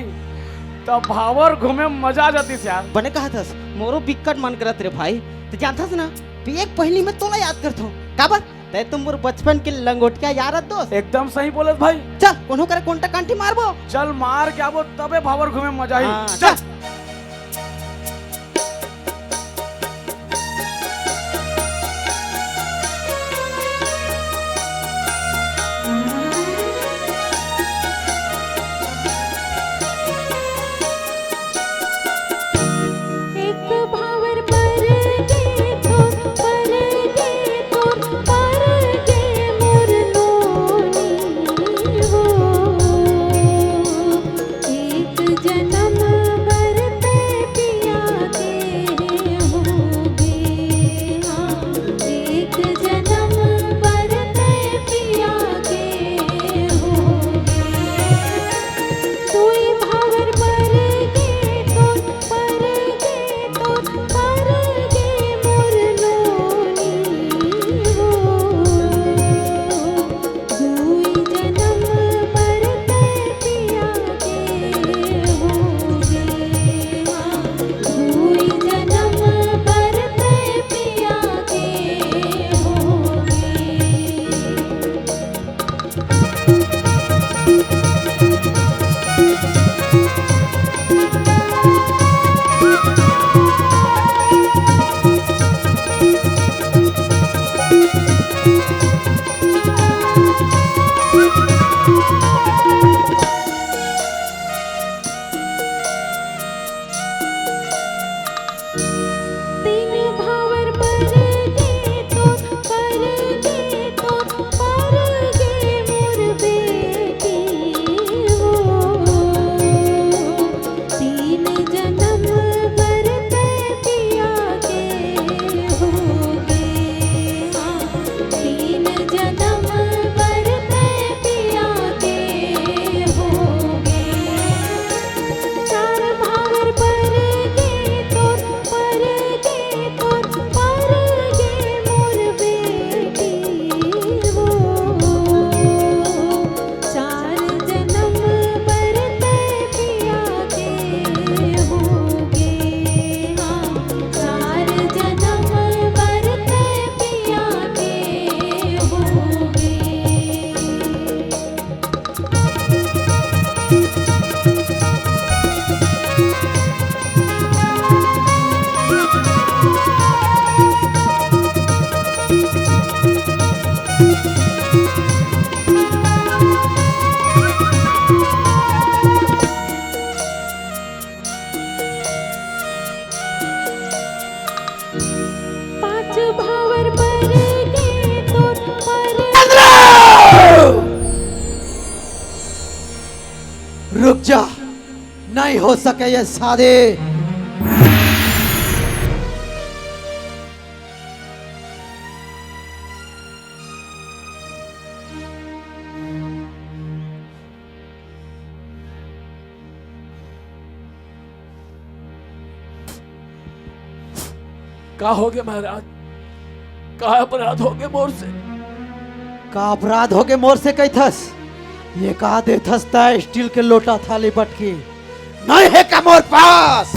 तब भावर घूमे में मजा आ जातिस यार। बने कहत हस, मोरो बिक्कट मन करत रे भाई। तें जानथस ना, पिए के पहिली में तोला याद करथों। काबर? तें तो मोर बचपन के लंगोटिया यार हस दोस्त। एकदम सही बोलत भाई। चल, कोनो करा कोंटा कांटी मारबो। चल, मार के आबो, तभे भावर घूमे में मजा आही। हाँ, चल। चल। एक भावर पर गे तोर, पर गे तोर, पर गे मोर नोनी हो। एक जनम बर तैं पिया के होगे, हाँ, एक जनम बर तैं पिया के होगे। दुई भावर पर गे तोर, पर गे तोर, पर गे मोर नोनी हो। दुई जनम बर तैं पिया के होगे, हाँ, दुई जनम बर तैं पिया के होगे। तीन भावर पर गे तोर, पर गे तोर, पर गे मोर बेटी हो। तीन जनम बर तैं पिया के होगे, हाँ, तीन जनम बर तैं पिया के होगे। चार भावर पर गे तोर, पर गे तोर, पर गे मोर बेटी हो। चार जनम बर तैं पिया के होगे, हाँ, चार जनम बर तैं पिया के होगे। पाँच भावर पर गे तोर, पर रुक जा, नहीं हो सके ये शादी। का होगे महाराज? का अपराध होगे मोर से? का अपराध होगे मोर से कहिथस? ये का देथस तैं स्टील के लोटा थाली बटकी? नहीं हे का मोर पास?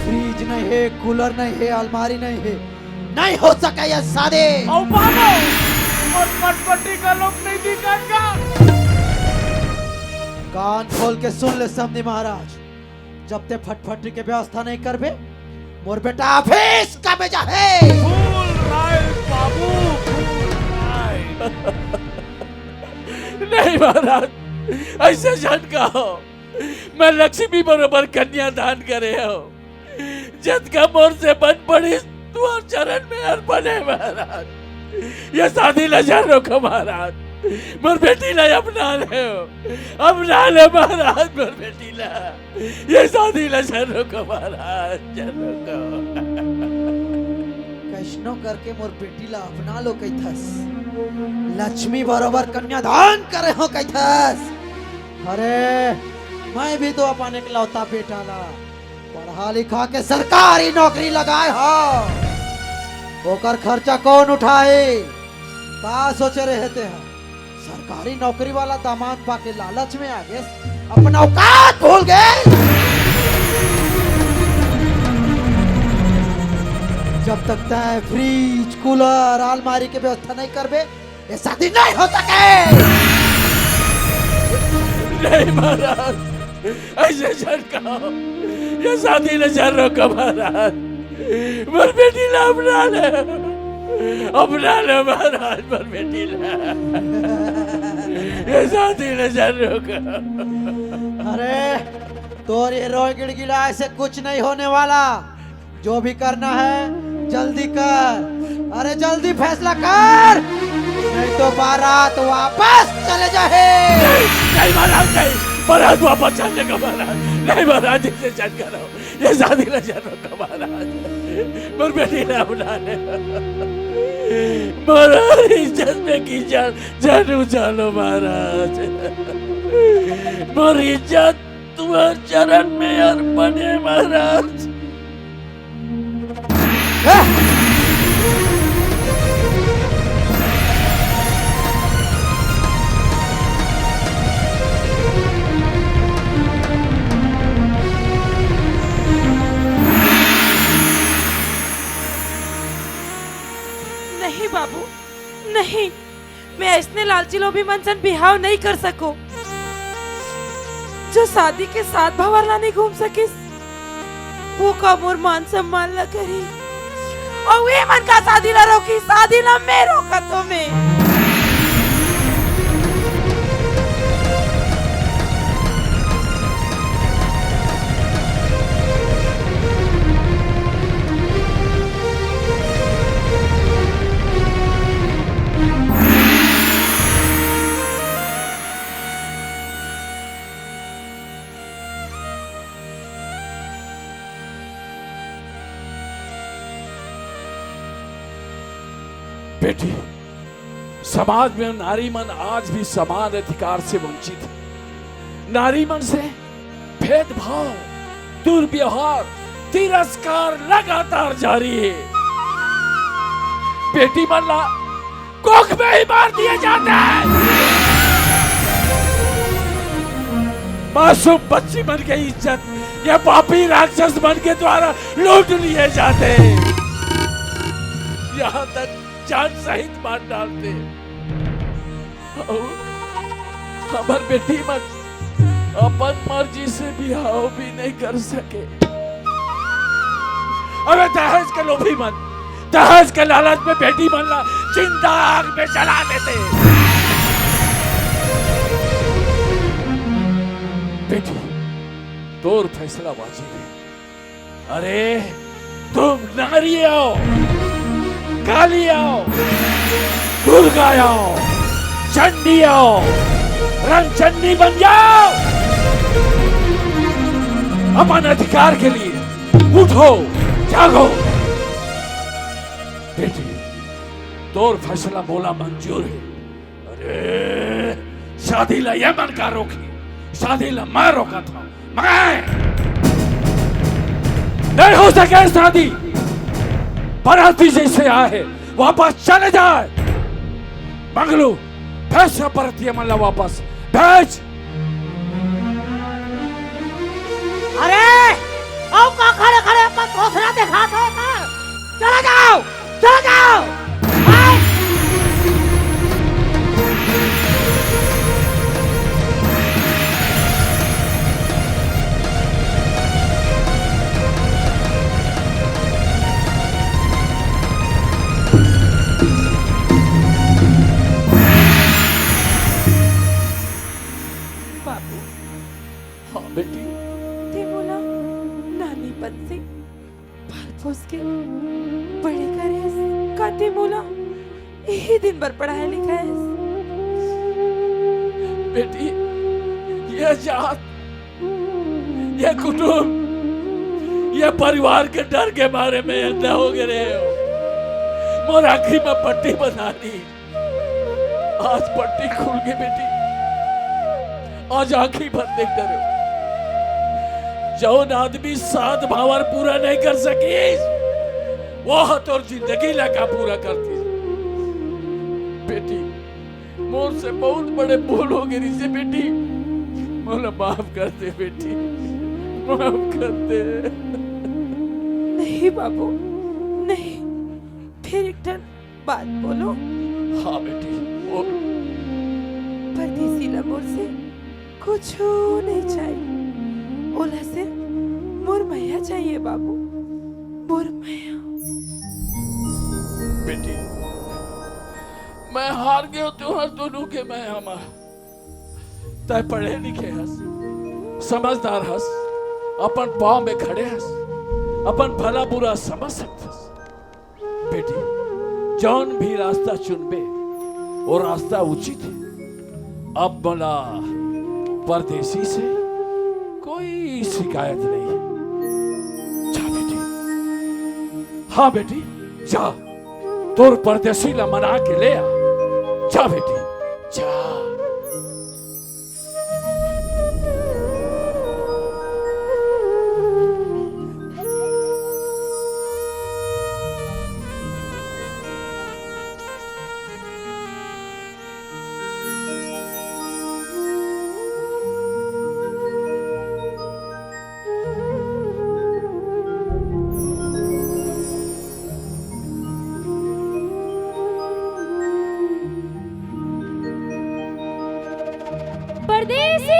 फ्रिज नहीं हे, कूलर नहीं हे, अलमारी नहीं हे, नहीं हो सके ये शादी। अउ बाबू, मोर फटफटी का लोग नहीं दिखत का? कान खोल के सुन ले समधी महाराज, जब तैं फटफटी के व्यवस्था नहीं करबे, मोर बेटा ऑफिस का भेजा हे। फुल राइट बाबू, फुल राइट। नहीं महाराज, अइसे झन कहो, मैं लक्ष्मी बरोबर कन्यादान करे हंव। जतका मोर से बन पड़िस, तुंहर चरण में अर्पण हे महाराज। ये शादी ला झन रोको महाराज, मोर बेटी ला अपना ले, अपना ले महाराज, मोर बेटी ला। ये शादी ला झन रोको महाराज, झन रोको। कइसनो करके मोर बेटी ला अपना लो कहिथस, लक्ष्मी बरोबर कन्यादान करे हंव कहिथस। अरे, मैं भी तो अपन एकलौता बेटा ला पढ़ा लिखा के सरकारी नौकरी लगाए हव। ओकर खर्चा कौन उठाए? का सोचे रहे ते ह? सरकारी नौकरी वाला दामाद पाके लालच में आ गे, अपन औकात भूल गे। जब तक तैं फ्रिज, कूलर, अलमारी के व्यवस्था नहीं करबे, ये शादी नहीं हो सके। नहीं महाराज, ऐसे झन कहो, ये शादी ला झन रोको महाराज। मोर बेटी ला अपना ले, अपना ले महाराज, मोर बेटी ला। ये शादी ला झन रोको। अरे, तोर ये रोए गिड़गिड़ाए से कुछ नहीं होने वाला। जो भी करना है, जल्दी कर। अरे, जल्दी फैसला कर, नहीं तो बारात वापस चले जाए। नहीं, नहीं महाराज, नहीं, बारात वापस चलने का महाराज। नहीं महाराज, इसे झन करो, ये शादी ला झन रोको महाराज। मोर बेटी ला अपना ले। मोर इज्जत में की जान, झन उजालो महाराज। मोर इज्जत तुम्हार चरण में अर्पण है महाराज। नहीं बाबू, नहीं, मैं अइसने लालची लोभी मन सन बिहाव नहीं कर सको, जो शादी के साथ भंवर ला नहीं घूम सकिस, वो का मोर मान सम्मान ला करी, अउ ये मन का शादी ला रोकी, शादी ला मैं रोका तो मैं। बेटी, समाज में नारी मन आज भी समान अधिकार से वंचित है। नारी मन से भेदभाव, दुर्व्यवहार, तिरस्कार लगातार जारी है। बेटी मन ला कोख में ही मार दिए जाते हैं। मासूम बच्ची मन के इज्जत ये पापी राक्षस मन के द्वारा लूट लिए जाते हैं। यहाँ तक जान सहित मार डालते हैं। अउ हमर बेटी मन अपन मर्जी से बिहाव भी नहीं कर सके। अबे दहेज के लोभी मन, दहेज के लालच में बेटी मन ला जिंदा आग में जला देते। बेटी, तोर फैसला वाजिब है। अरे, तुम नारी हो, काली हो, दुर्गा हो, चंडी हो, रंगचंडी बन जाओ। अपन अधिकार के लिए उठो, जागो। बेटी, तोर फैसला मोला मंजूर है। अरे, शादी ला ये मन का रोकी, शादी ला मैं रोका था, मैं। नहीं हो सके शादी। बराती जैसे आए, वापस चले जाए। मंगलू, भेज सब बरातिया मन ला वापस, भेज। अरे, अउ का खड़े खड़े अपन घोसरा दिखात हो का? चला जाओ, चला जाओ। हाय। बाबू। हाँ बेटी। ते मोला नानीपन से पाल पोस के बड़े करेस, का ते मोला इही दिन बर पढ़ाए लिखाएस? बेटी, ये जात, ये कुटुम, ये परिवार के डर के मारे में अंधा हो गे रेहेंव। मोर आँखी में पट्टी बंधा दी। आज पट्टी खुल गे बेटी, आज आँखी भर देख डरेंव। जौन आदमी सात भांवर पूरा नहीं कर सकिस, वो ह तोर जिंदगी ला का पूरा करतिस? बेटी, मोर से बहुत बड़े भूल हो गे रिहिसे बेटी, मोला माफ कर दे बेटी, माफ कर दे। नहीं बाबू, नहीं, फिर एक ठन बात बोलो। हाँ बेटी, बोल। परदेसी ला मोर से कुछू नहीं चाहिए, ओला सिर्फ मोर मया चाहिए बाबू, मोर मया। बेटी, मैं हार गेंव तुंहर दूनों के मया मा। तैं पढ़े लिखे हस, समझदार हस, अपन पांव में खड़े हस, अपन भला बुरा समझ सकथस। बेटी, जौन भी रास्ता चुनबे, वो रास्ता उचित हे। अब मोला परदेसी से कोई शिकायत नहीं हे। जा बेटी, हाँ बेटी, जा, तोर परदेसी ला मना के ले आ। जा बेटी, जा। परदेसी!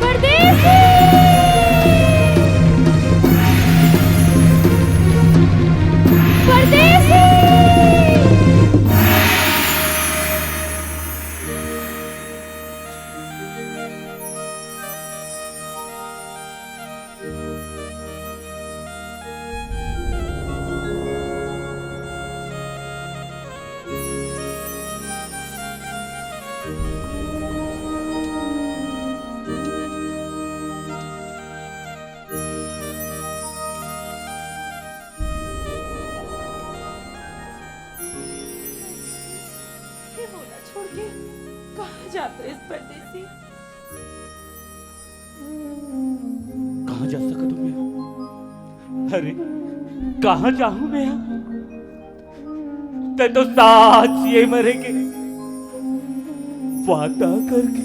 परदेसी! परदेसी! ये मोला छोड़ के कहाँ जात रहिस परदेसी? कहाँ जा सकत हूँ मैं? अरे, कहाँ जाहूँ मैं? तैं तो साथ ये मरे के वादा करके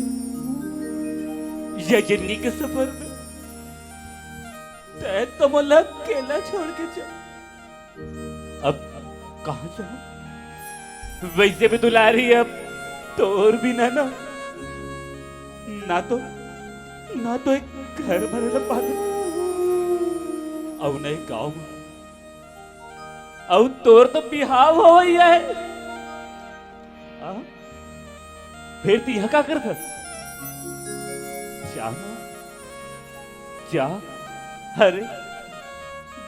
ये जिंदगी के सफर में तैं तो मोला अकेला छोड़ के जा। अब कहाँ जाऊं? वैसे भी दुलारी, अब तोर बिना ना, ना तो, ना तो एक घर भरे ला पाना, अउ ना एक गाँव में, अउ तोर तो बिहाव होवइया हे। आ? फेर तैं इहाँ का करथस? जा ना, जा, अरे,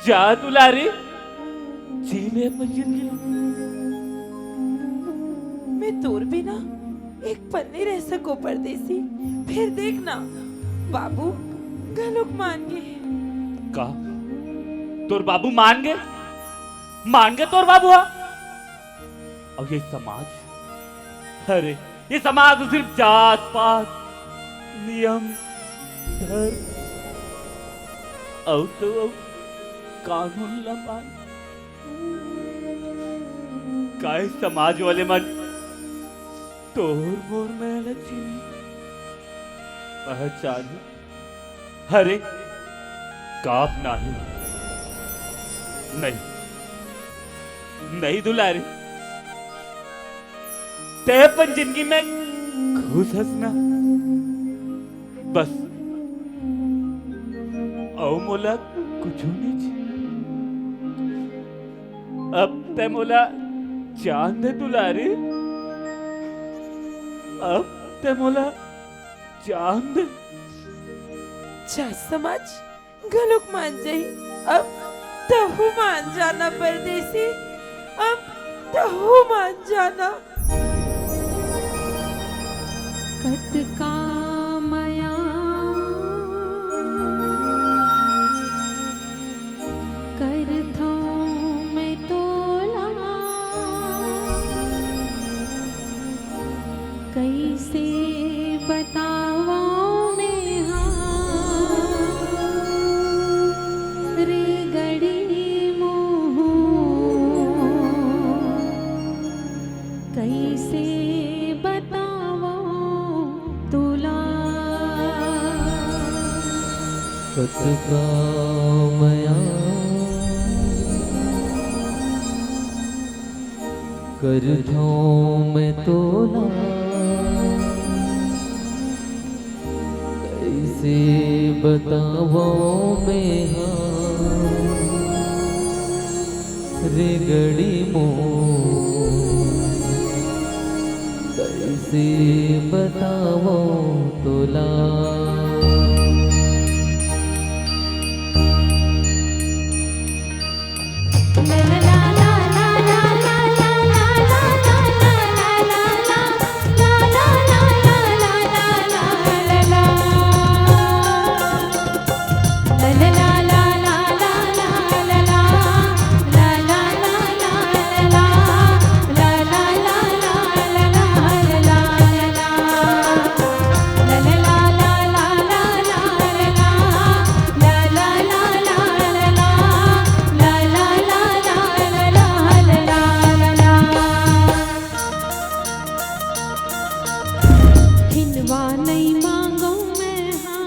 जा दुलारी, जी ले अपन जिंदगी ला। मैं तोर बिना एक पल नहीं रह सकों परदेसी। फेर देख ना, बाबू घलोक मान गे। का? तोर बाबू मान गे? मान गे तोर बाबू हा? अउ ये समाज, अरे, ये समाज तो सिर्फ जात पात, नियम, धर्म, अउ तो अउ कानून ला मान। काय समाज वाले मन तोर मोर मया ला चिन्ही, पहचानही? अरे, का अपनाही? नहीं, नहीं दुलारी, तैं अपन जिंदगी में खुश हस ना? बस, अउ मोला कुछू नहीं चाहिए। अब तैं मोला जान दे दुलारी, अब तैं मोला जान दे। जा समाज घलोक मान जाही। अब तहू मान जाना परदेसी, अब तहू मान जाना। कतका मया करथौं मैं तोला, का मया करथौं मैं तोला, कइसे बतावौं मैं हा रे गड़ी मोर, कइसे बतावौं तोला। खिनवा नइ मांगों मैं हा,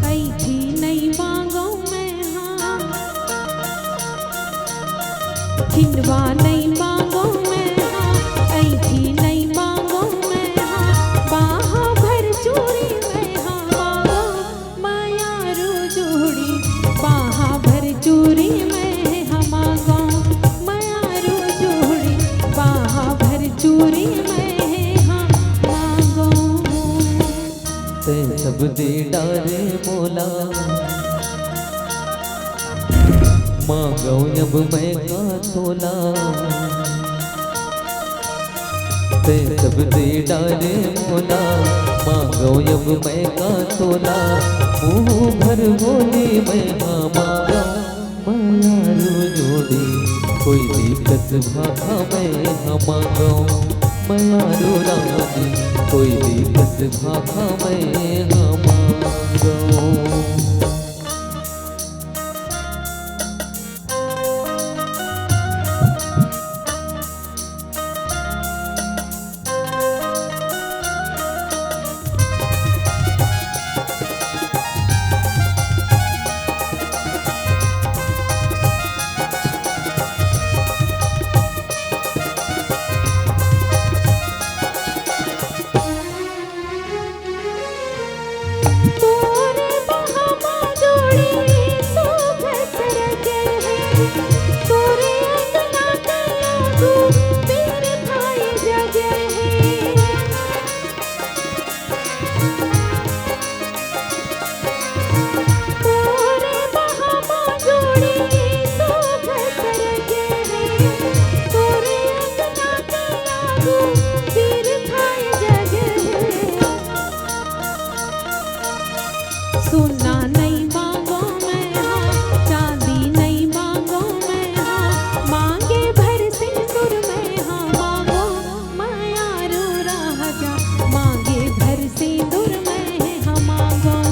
अइठी नइ मांगों मैं हा। खिनवा नइ मांगों मैं हा, अइठी नइ मांगों मैं हा। बांह भर चूरी मैं हा मांगों, मयारू जोड़ी, बांह भर चूरी मैं हा मांगों, मयारू जोड़ी, बांह भर चूरी मैं हा मांगों। तैं सब दे डारे मोला, मांगों अब मैं का तोला। तैं सब दे डारे मोला, मांगों अब मैं का तोला। मुंह भर बोली मैं हा मांगों, मयारू जोड़ी, कोई दिक्कत भाखा मैं हा मांगों। मयारू रानी, कोई दिक्कत भाखा मैं हा मांगों। तोरे बहामा जोड़ी सुभद्र के हे, तोरे अंगना के आगू वीर भाई जगे हे। तोरे बहामा जोड़ी सुभद्र के हे, तोरे अंगना के आगू वीर भाई जगे हे। सोना नइ मांगों मैं हा, चांदी नइ मांगों मैं हा, मांगे भर सिंदूर मैं हा मांगों, मयारू राजा, मांगे भर सिंदूर मैं हा मांगों,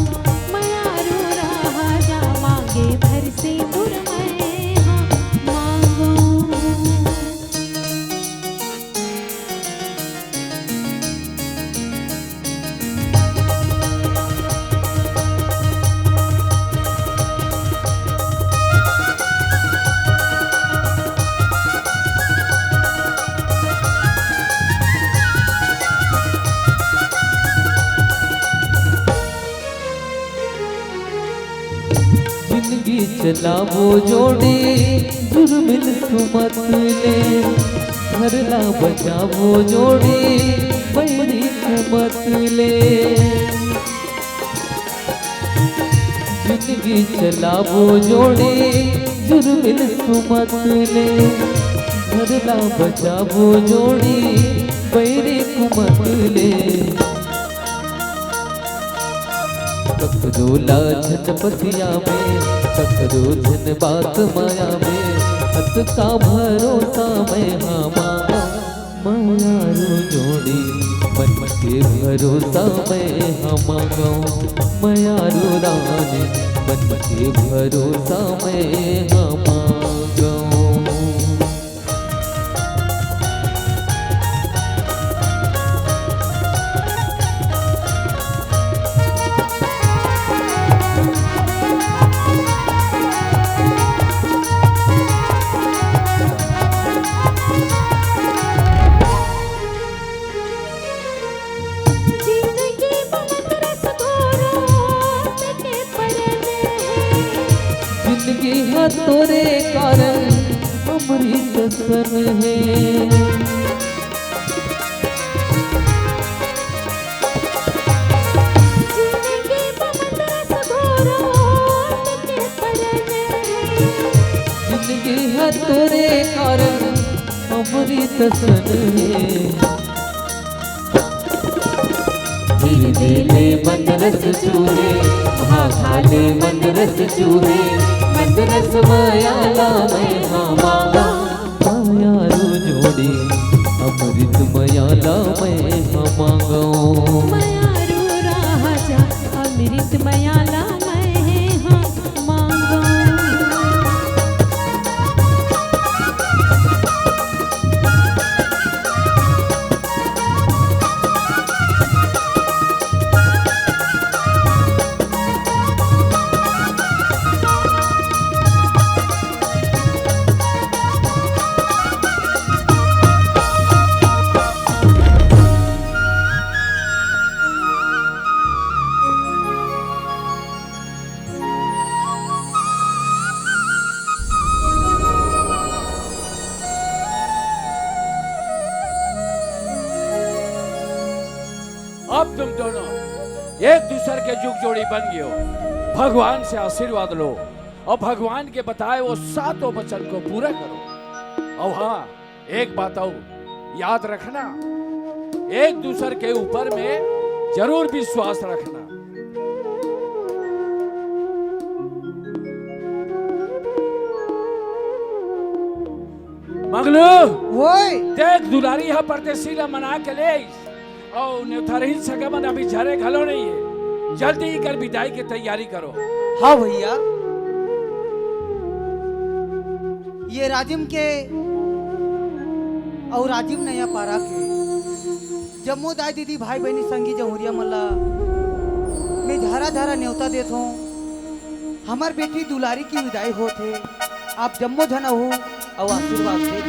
मयारू राजा, मांगे भर सिंदूर मैं हा मांगों। जिनगी चलाबो जोड़ी, जुर्मिल सुमत ले। घर ला बचाबो जोड़ी, बैरी कुमत ले। जिनगी चलाबो जोड़ी, जुर्मिल सुमत ले। घर ला बचाबो जोड़ी, बैरी कुमत ले। ककरो ला झन पतियाबे, ककरो झन बात म आबे, अतका भरोसा मैं हा मांगों, मयारू जोड़ी, मन के भरोसा मैं हा मांगों, मयारू रानी, मन के भरोसा मैं हा मांगों। जिंदगी ह तोरे कारण अमृत सन हे। जिंदगी म मंद रस घोरो अमृत के परन हे। जिंदगी ह तोरे कारण अमृत सन हे। गिरदे ले मन रस चूहे, भाखा ले मन रस चूहे, मन रस मयाला मैं हा मांगा। मयारू जोड़ी अमृत मयाला मैं हा मांगो। मयारू राजा अमृत मयाला मैं हा मांगो। अब तुम दोनों एक दूसर के जुग जोड़ी बन गयो। भगवान से आशीर्वाद लो और भगवान के बताए वो सातों वचन को पूरा करो। और हाँ, एक बात और याद रखना, एक दूसर के ऊपर में जरूर विश्वास रखना। मंगलू, ओए। देख, दुलारी ह परदेसी ला मना के ले आइस। अउ नेवतारहीन सगा मन अभी झरे घलो नइ हे। जल्दी कर विदाई के तैयारी करो। हाँ भैया, ये राजिम के अउ राजिम नया पारा के जम्मो दाई दीदी भाई बहिनी संगी जहुरिया मन ला मैं झारा झारा नेवता देत हों। हमर बेटी दुलारी की विदाई होत हे। आप जम्मो झन आहू अउ आशीर्वाद दे।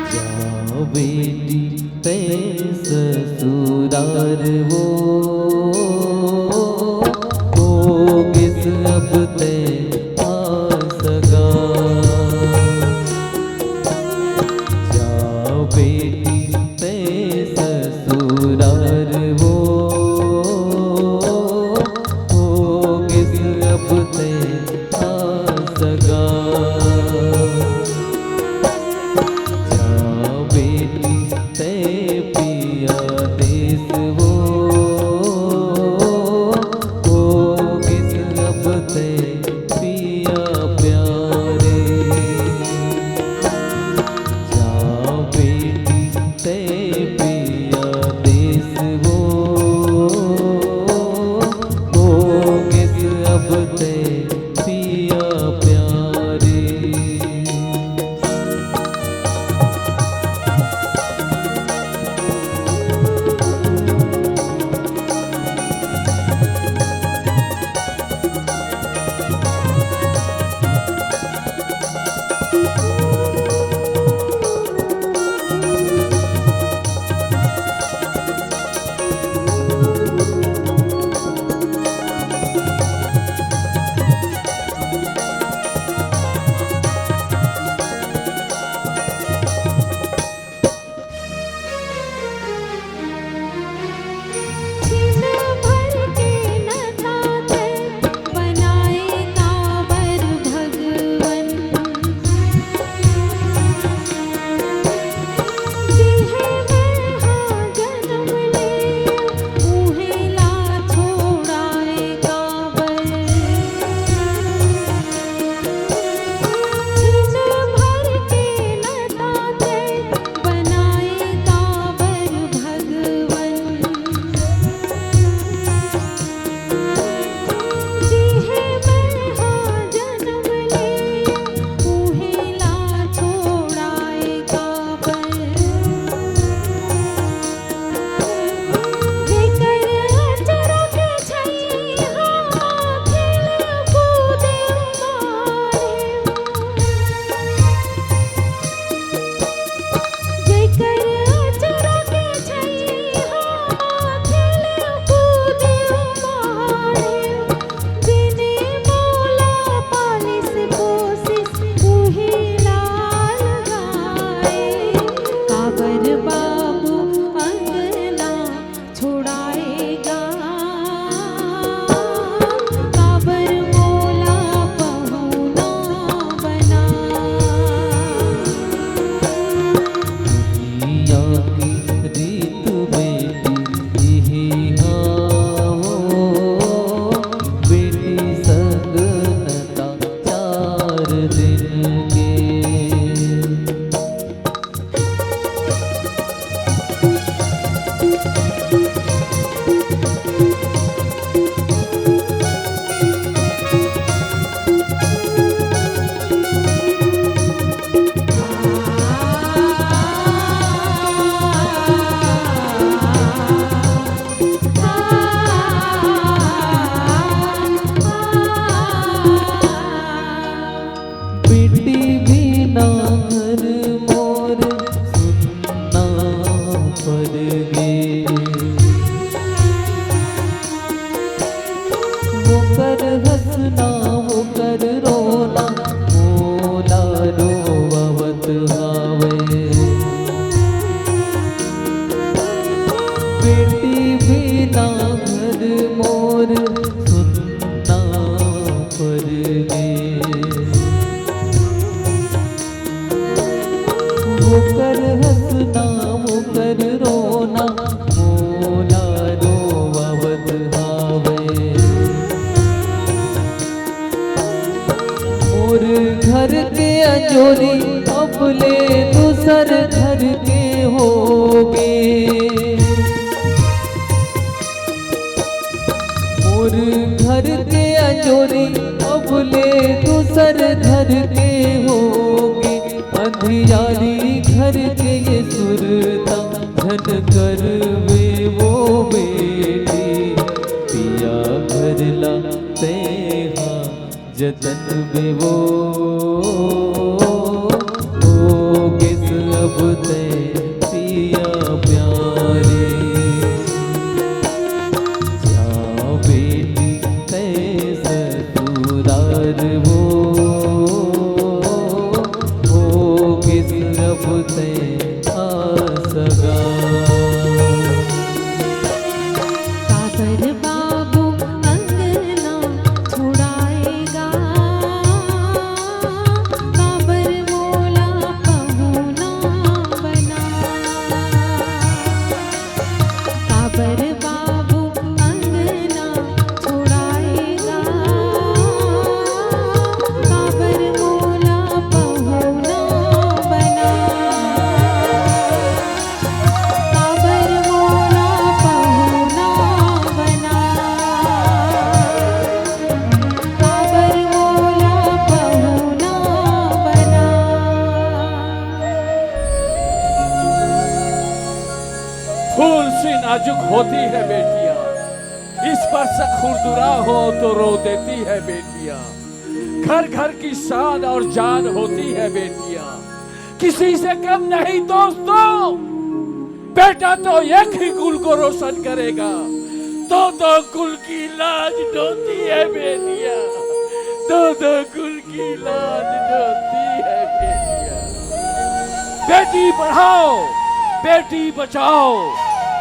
जा बेटी तैं ससुरार वो, होगिस अब तैं आ सगा। जा बेटी तैं ससुरार वो, होगिस अब तैं आ सगा। जा बेटी तैं पिया देस वो, होगिस अब तैं पिया प्यारे। जा बेटी तैं पिया देस वो, होगिस अब तैं पिया प्यारे। बेटी बिना घर मोर सुन्ना पड़ गे। ओकर हंसना, ओकर रोना, मोला रोवत हावय। बेटी बिना घर मोर सुन्ना पड़ गे। ओकर हंसना, ओकर रोना, मोला रोवत हावय। मोर घर के अंजोरी अब ले दूसर घर के होगे। मोर घर के अंजोरी अब ले दूसर घर के होगे। अंधियारी घर के ये सुरता झन करवे वो बेटी। पिया घर ला तेहा जतन बेवो, होगेस अब तैं पिया प्यारे। जा बेटी तैं ससुरार वो, होगेस अब तैं आ सगा। काबर बाबू अंगना छुड़ाएगा, काबर मोला पहुना बना। काबर बाबू अंगना छुड़ाएगा, काबर मोला पहुना बना। काबर मोला पहुना बना, काबर मोला पहुना बना। फूल सी नाजुक होती है बेटियां, इस पर से खुरदुरा हो तो रो देती है बेटियां। घर घर की शान और जान होती है बेटियां, किसी से कम नहीं दोस्तों। बेटा तो एक ही कुल को रोशन करेगा, दो दो कुल की लाज ढोती है बेटियां, दो दो कुल की लाज ढोती है बेटियां। बेटी पढ़ाओ, बेटी बचाओ।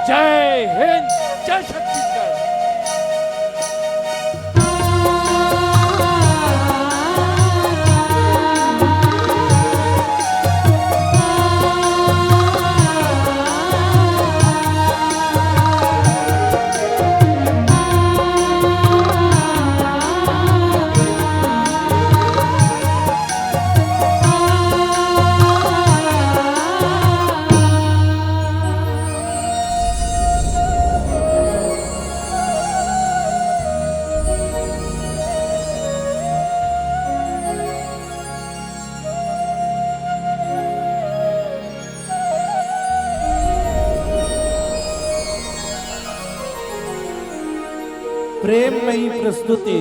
जय हिंद, जय छत्तीसगढ़। प्रेममयी प्रस्तुति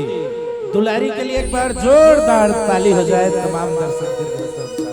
दुलारी के लिए एक बार जोरदार ताली हो जाए तमाम दर्शक।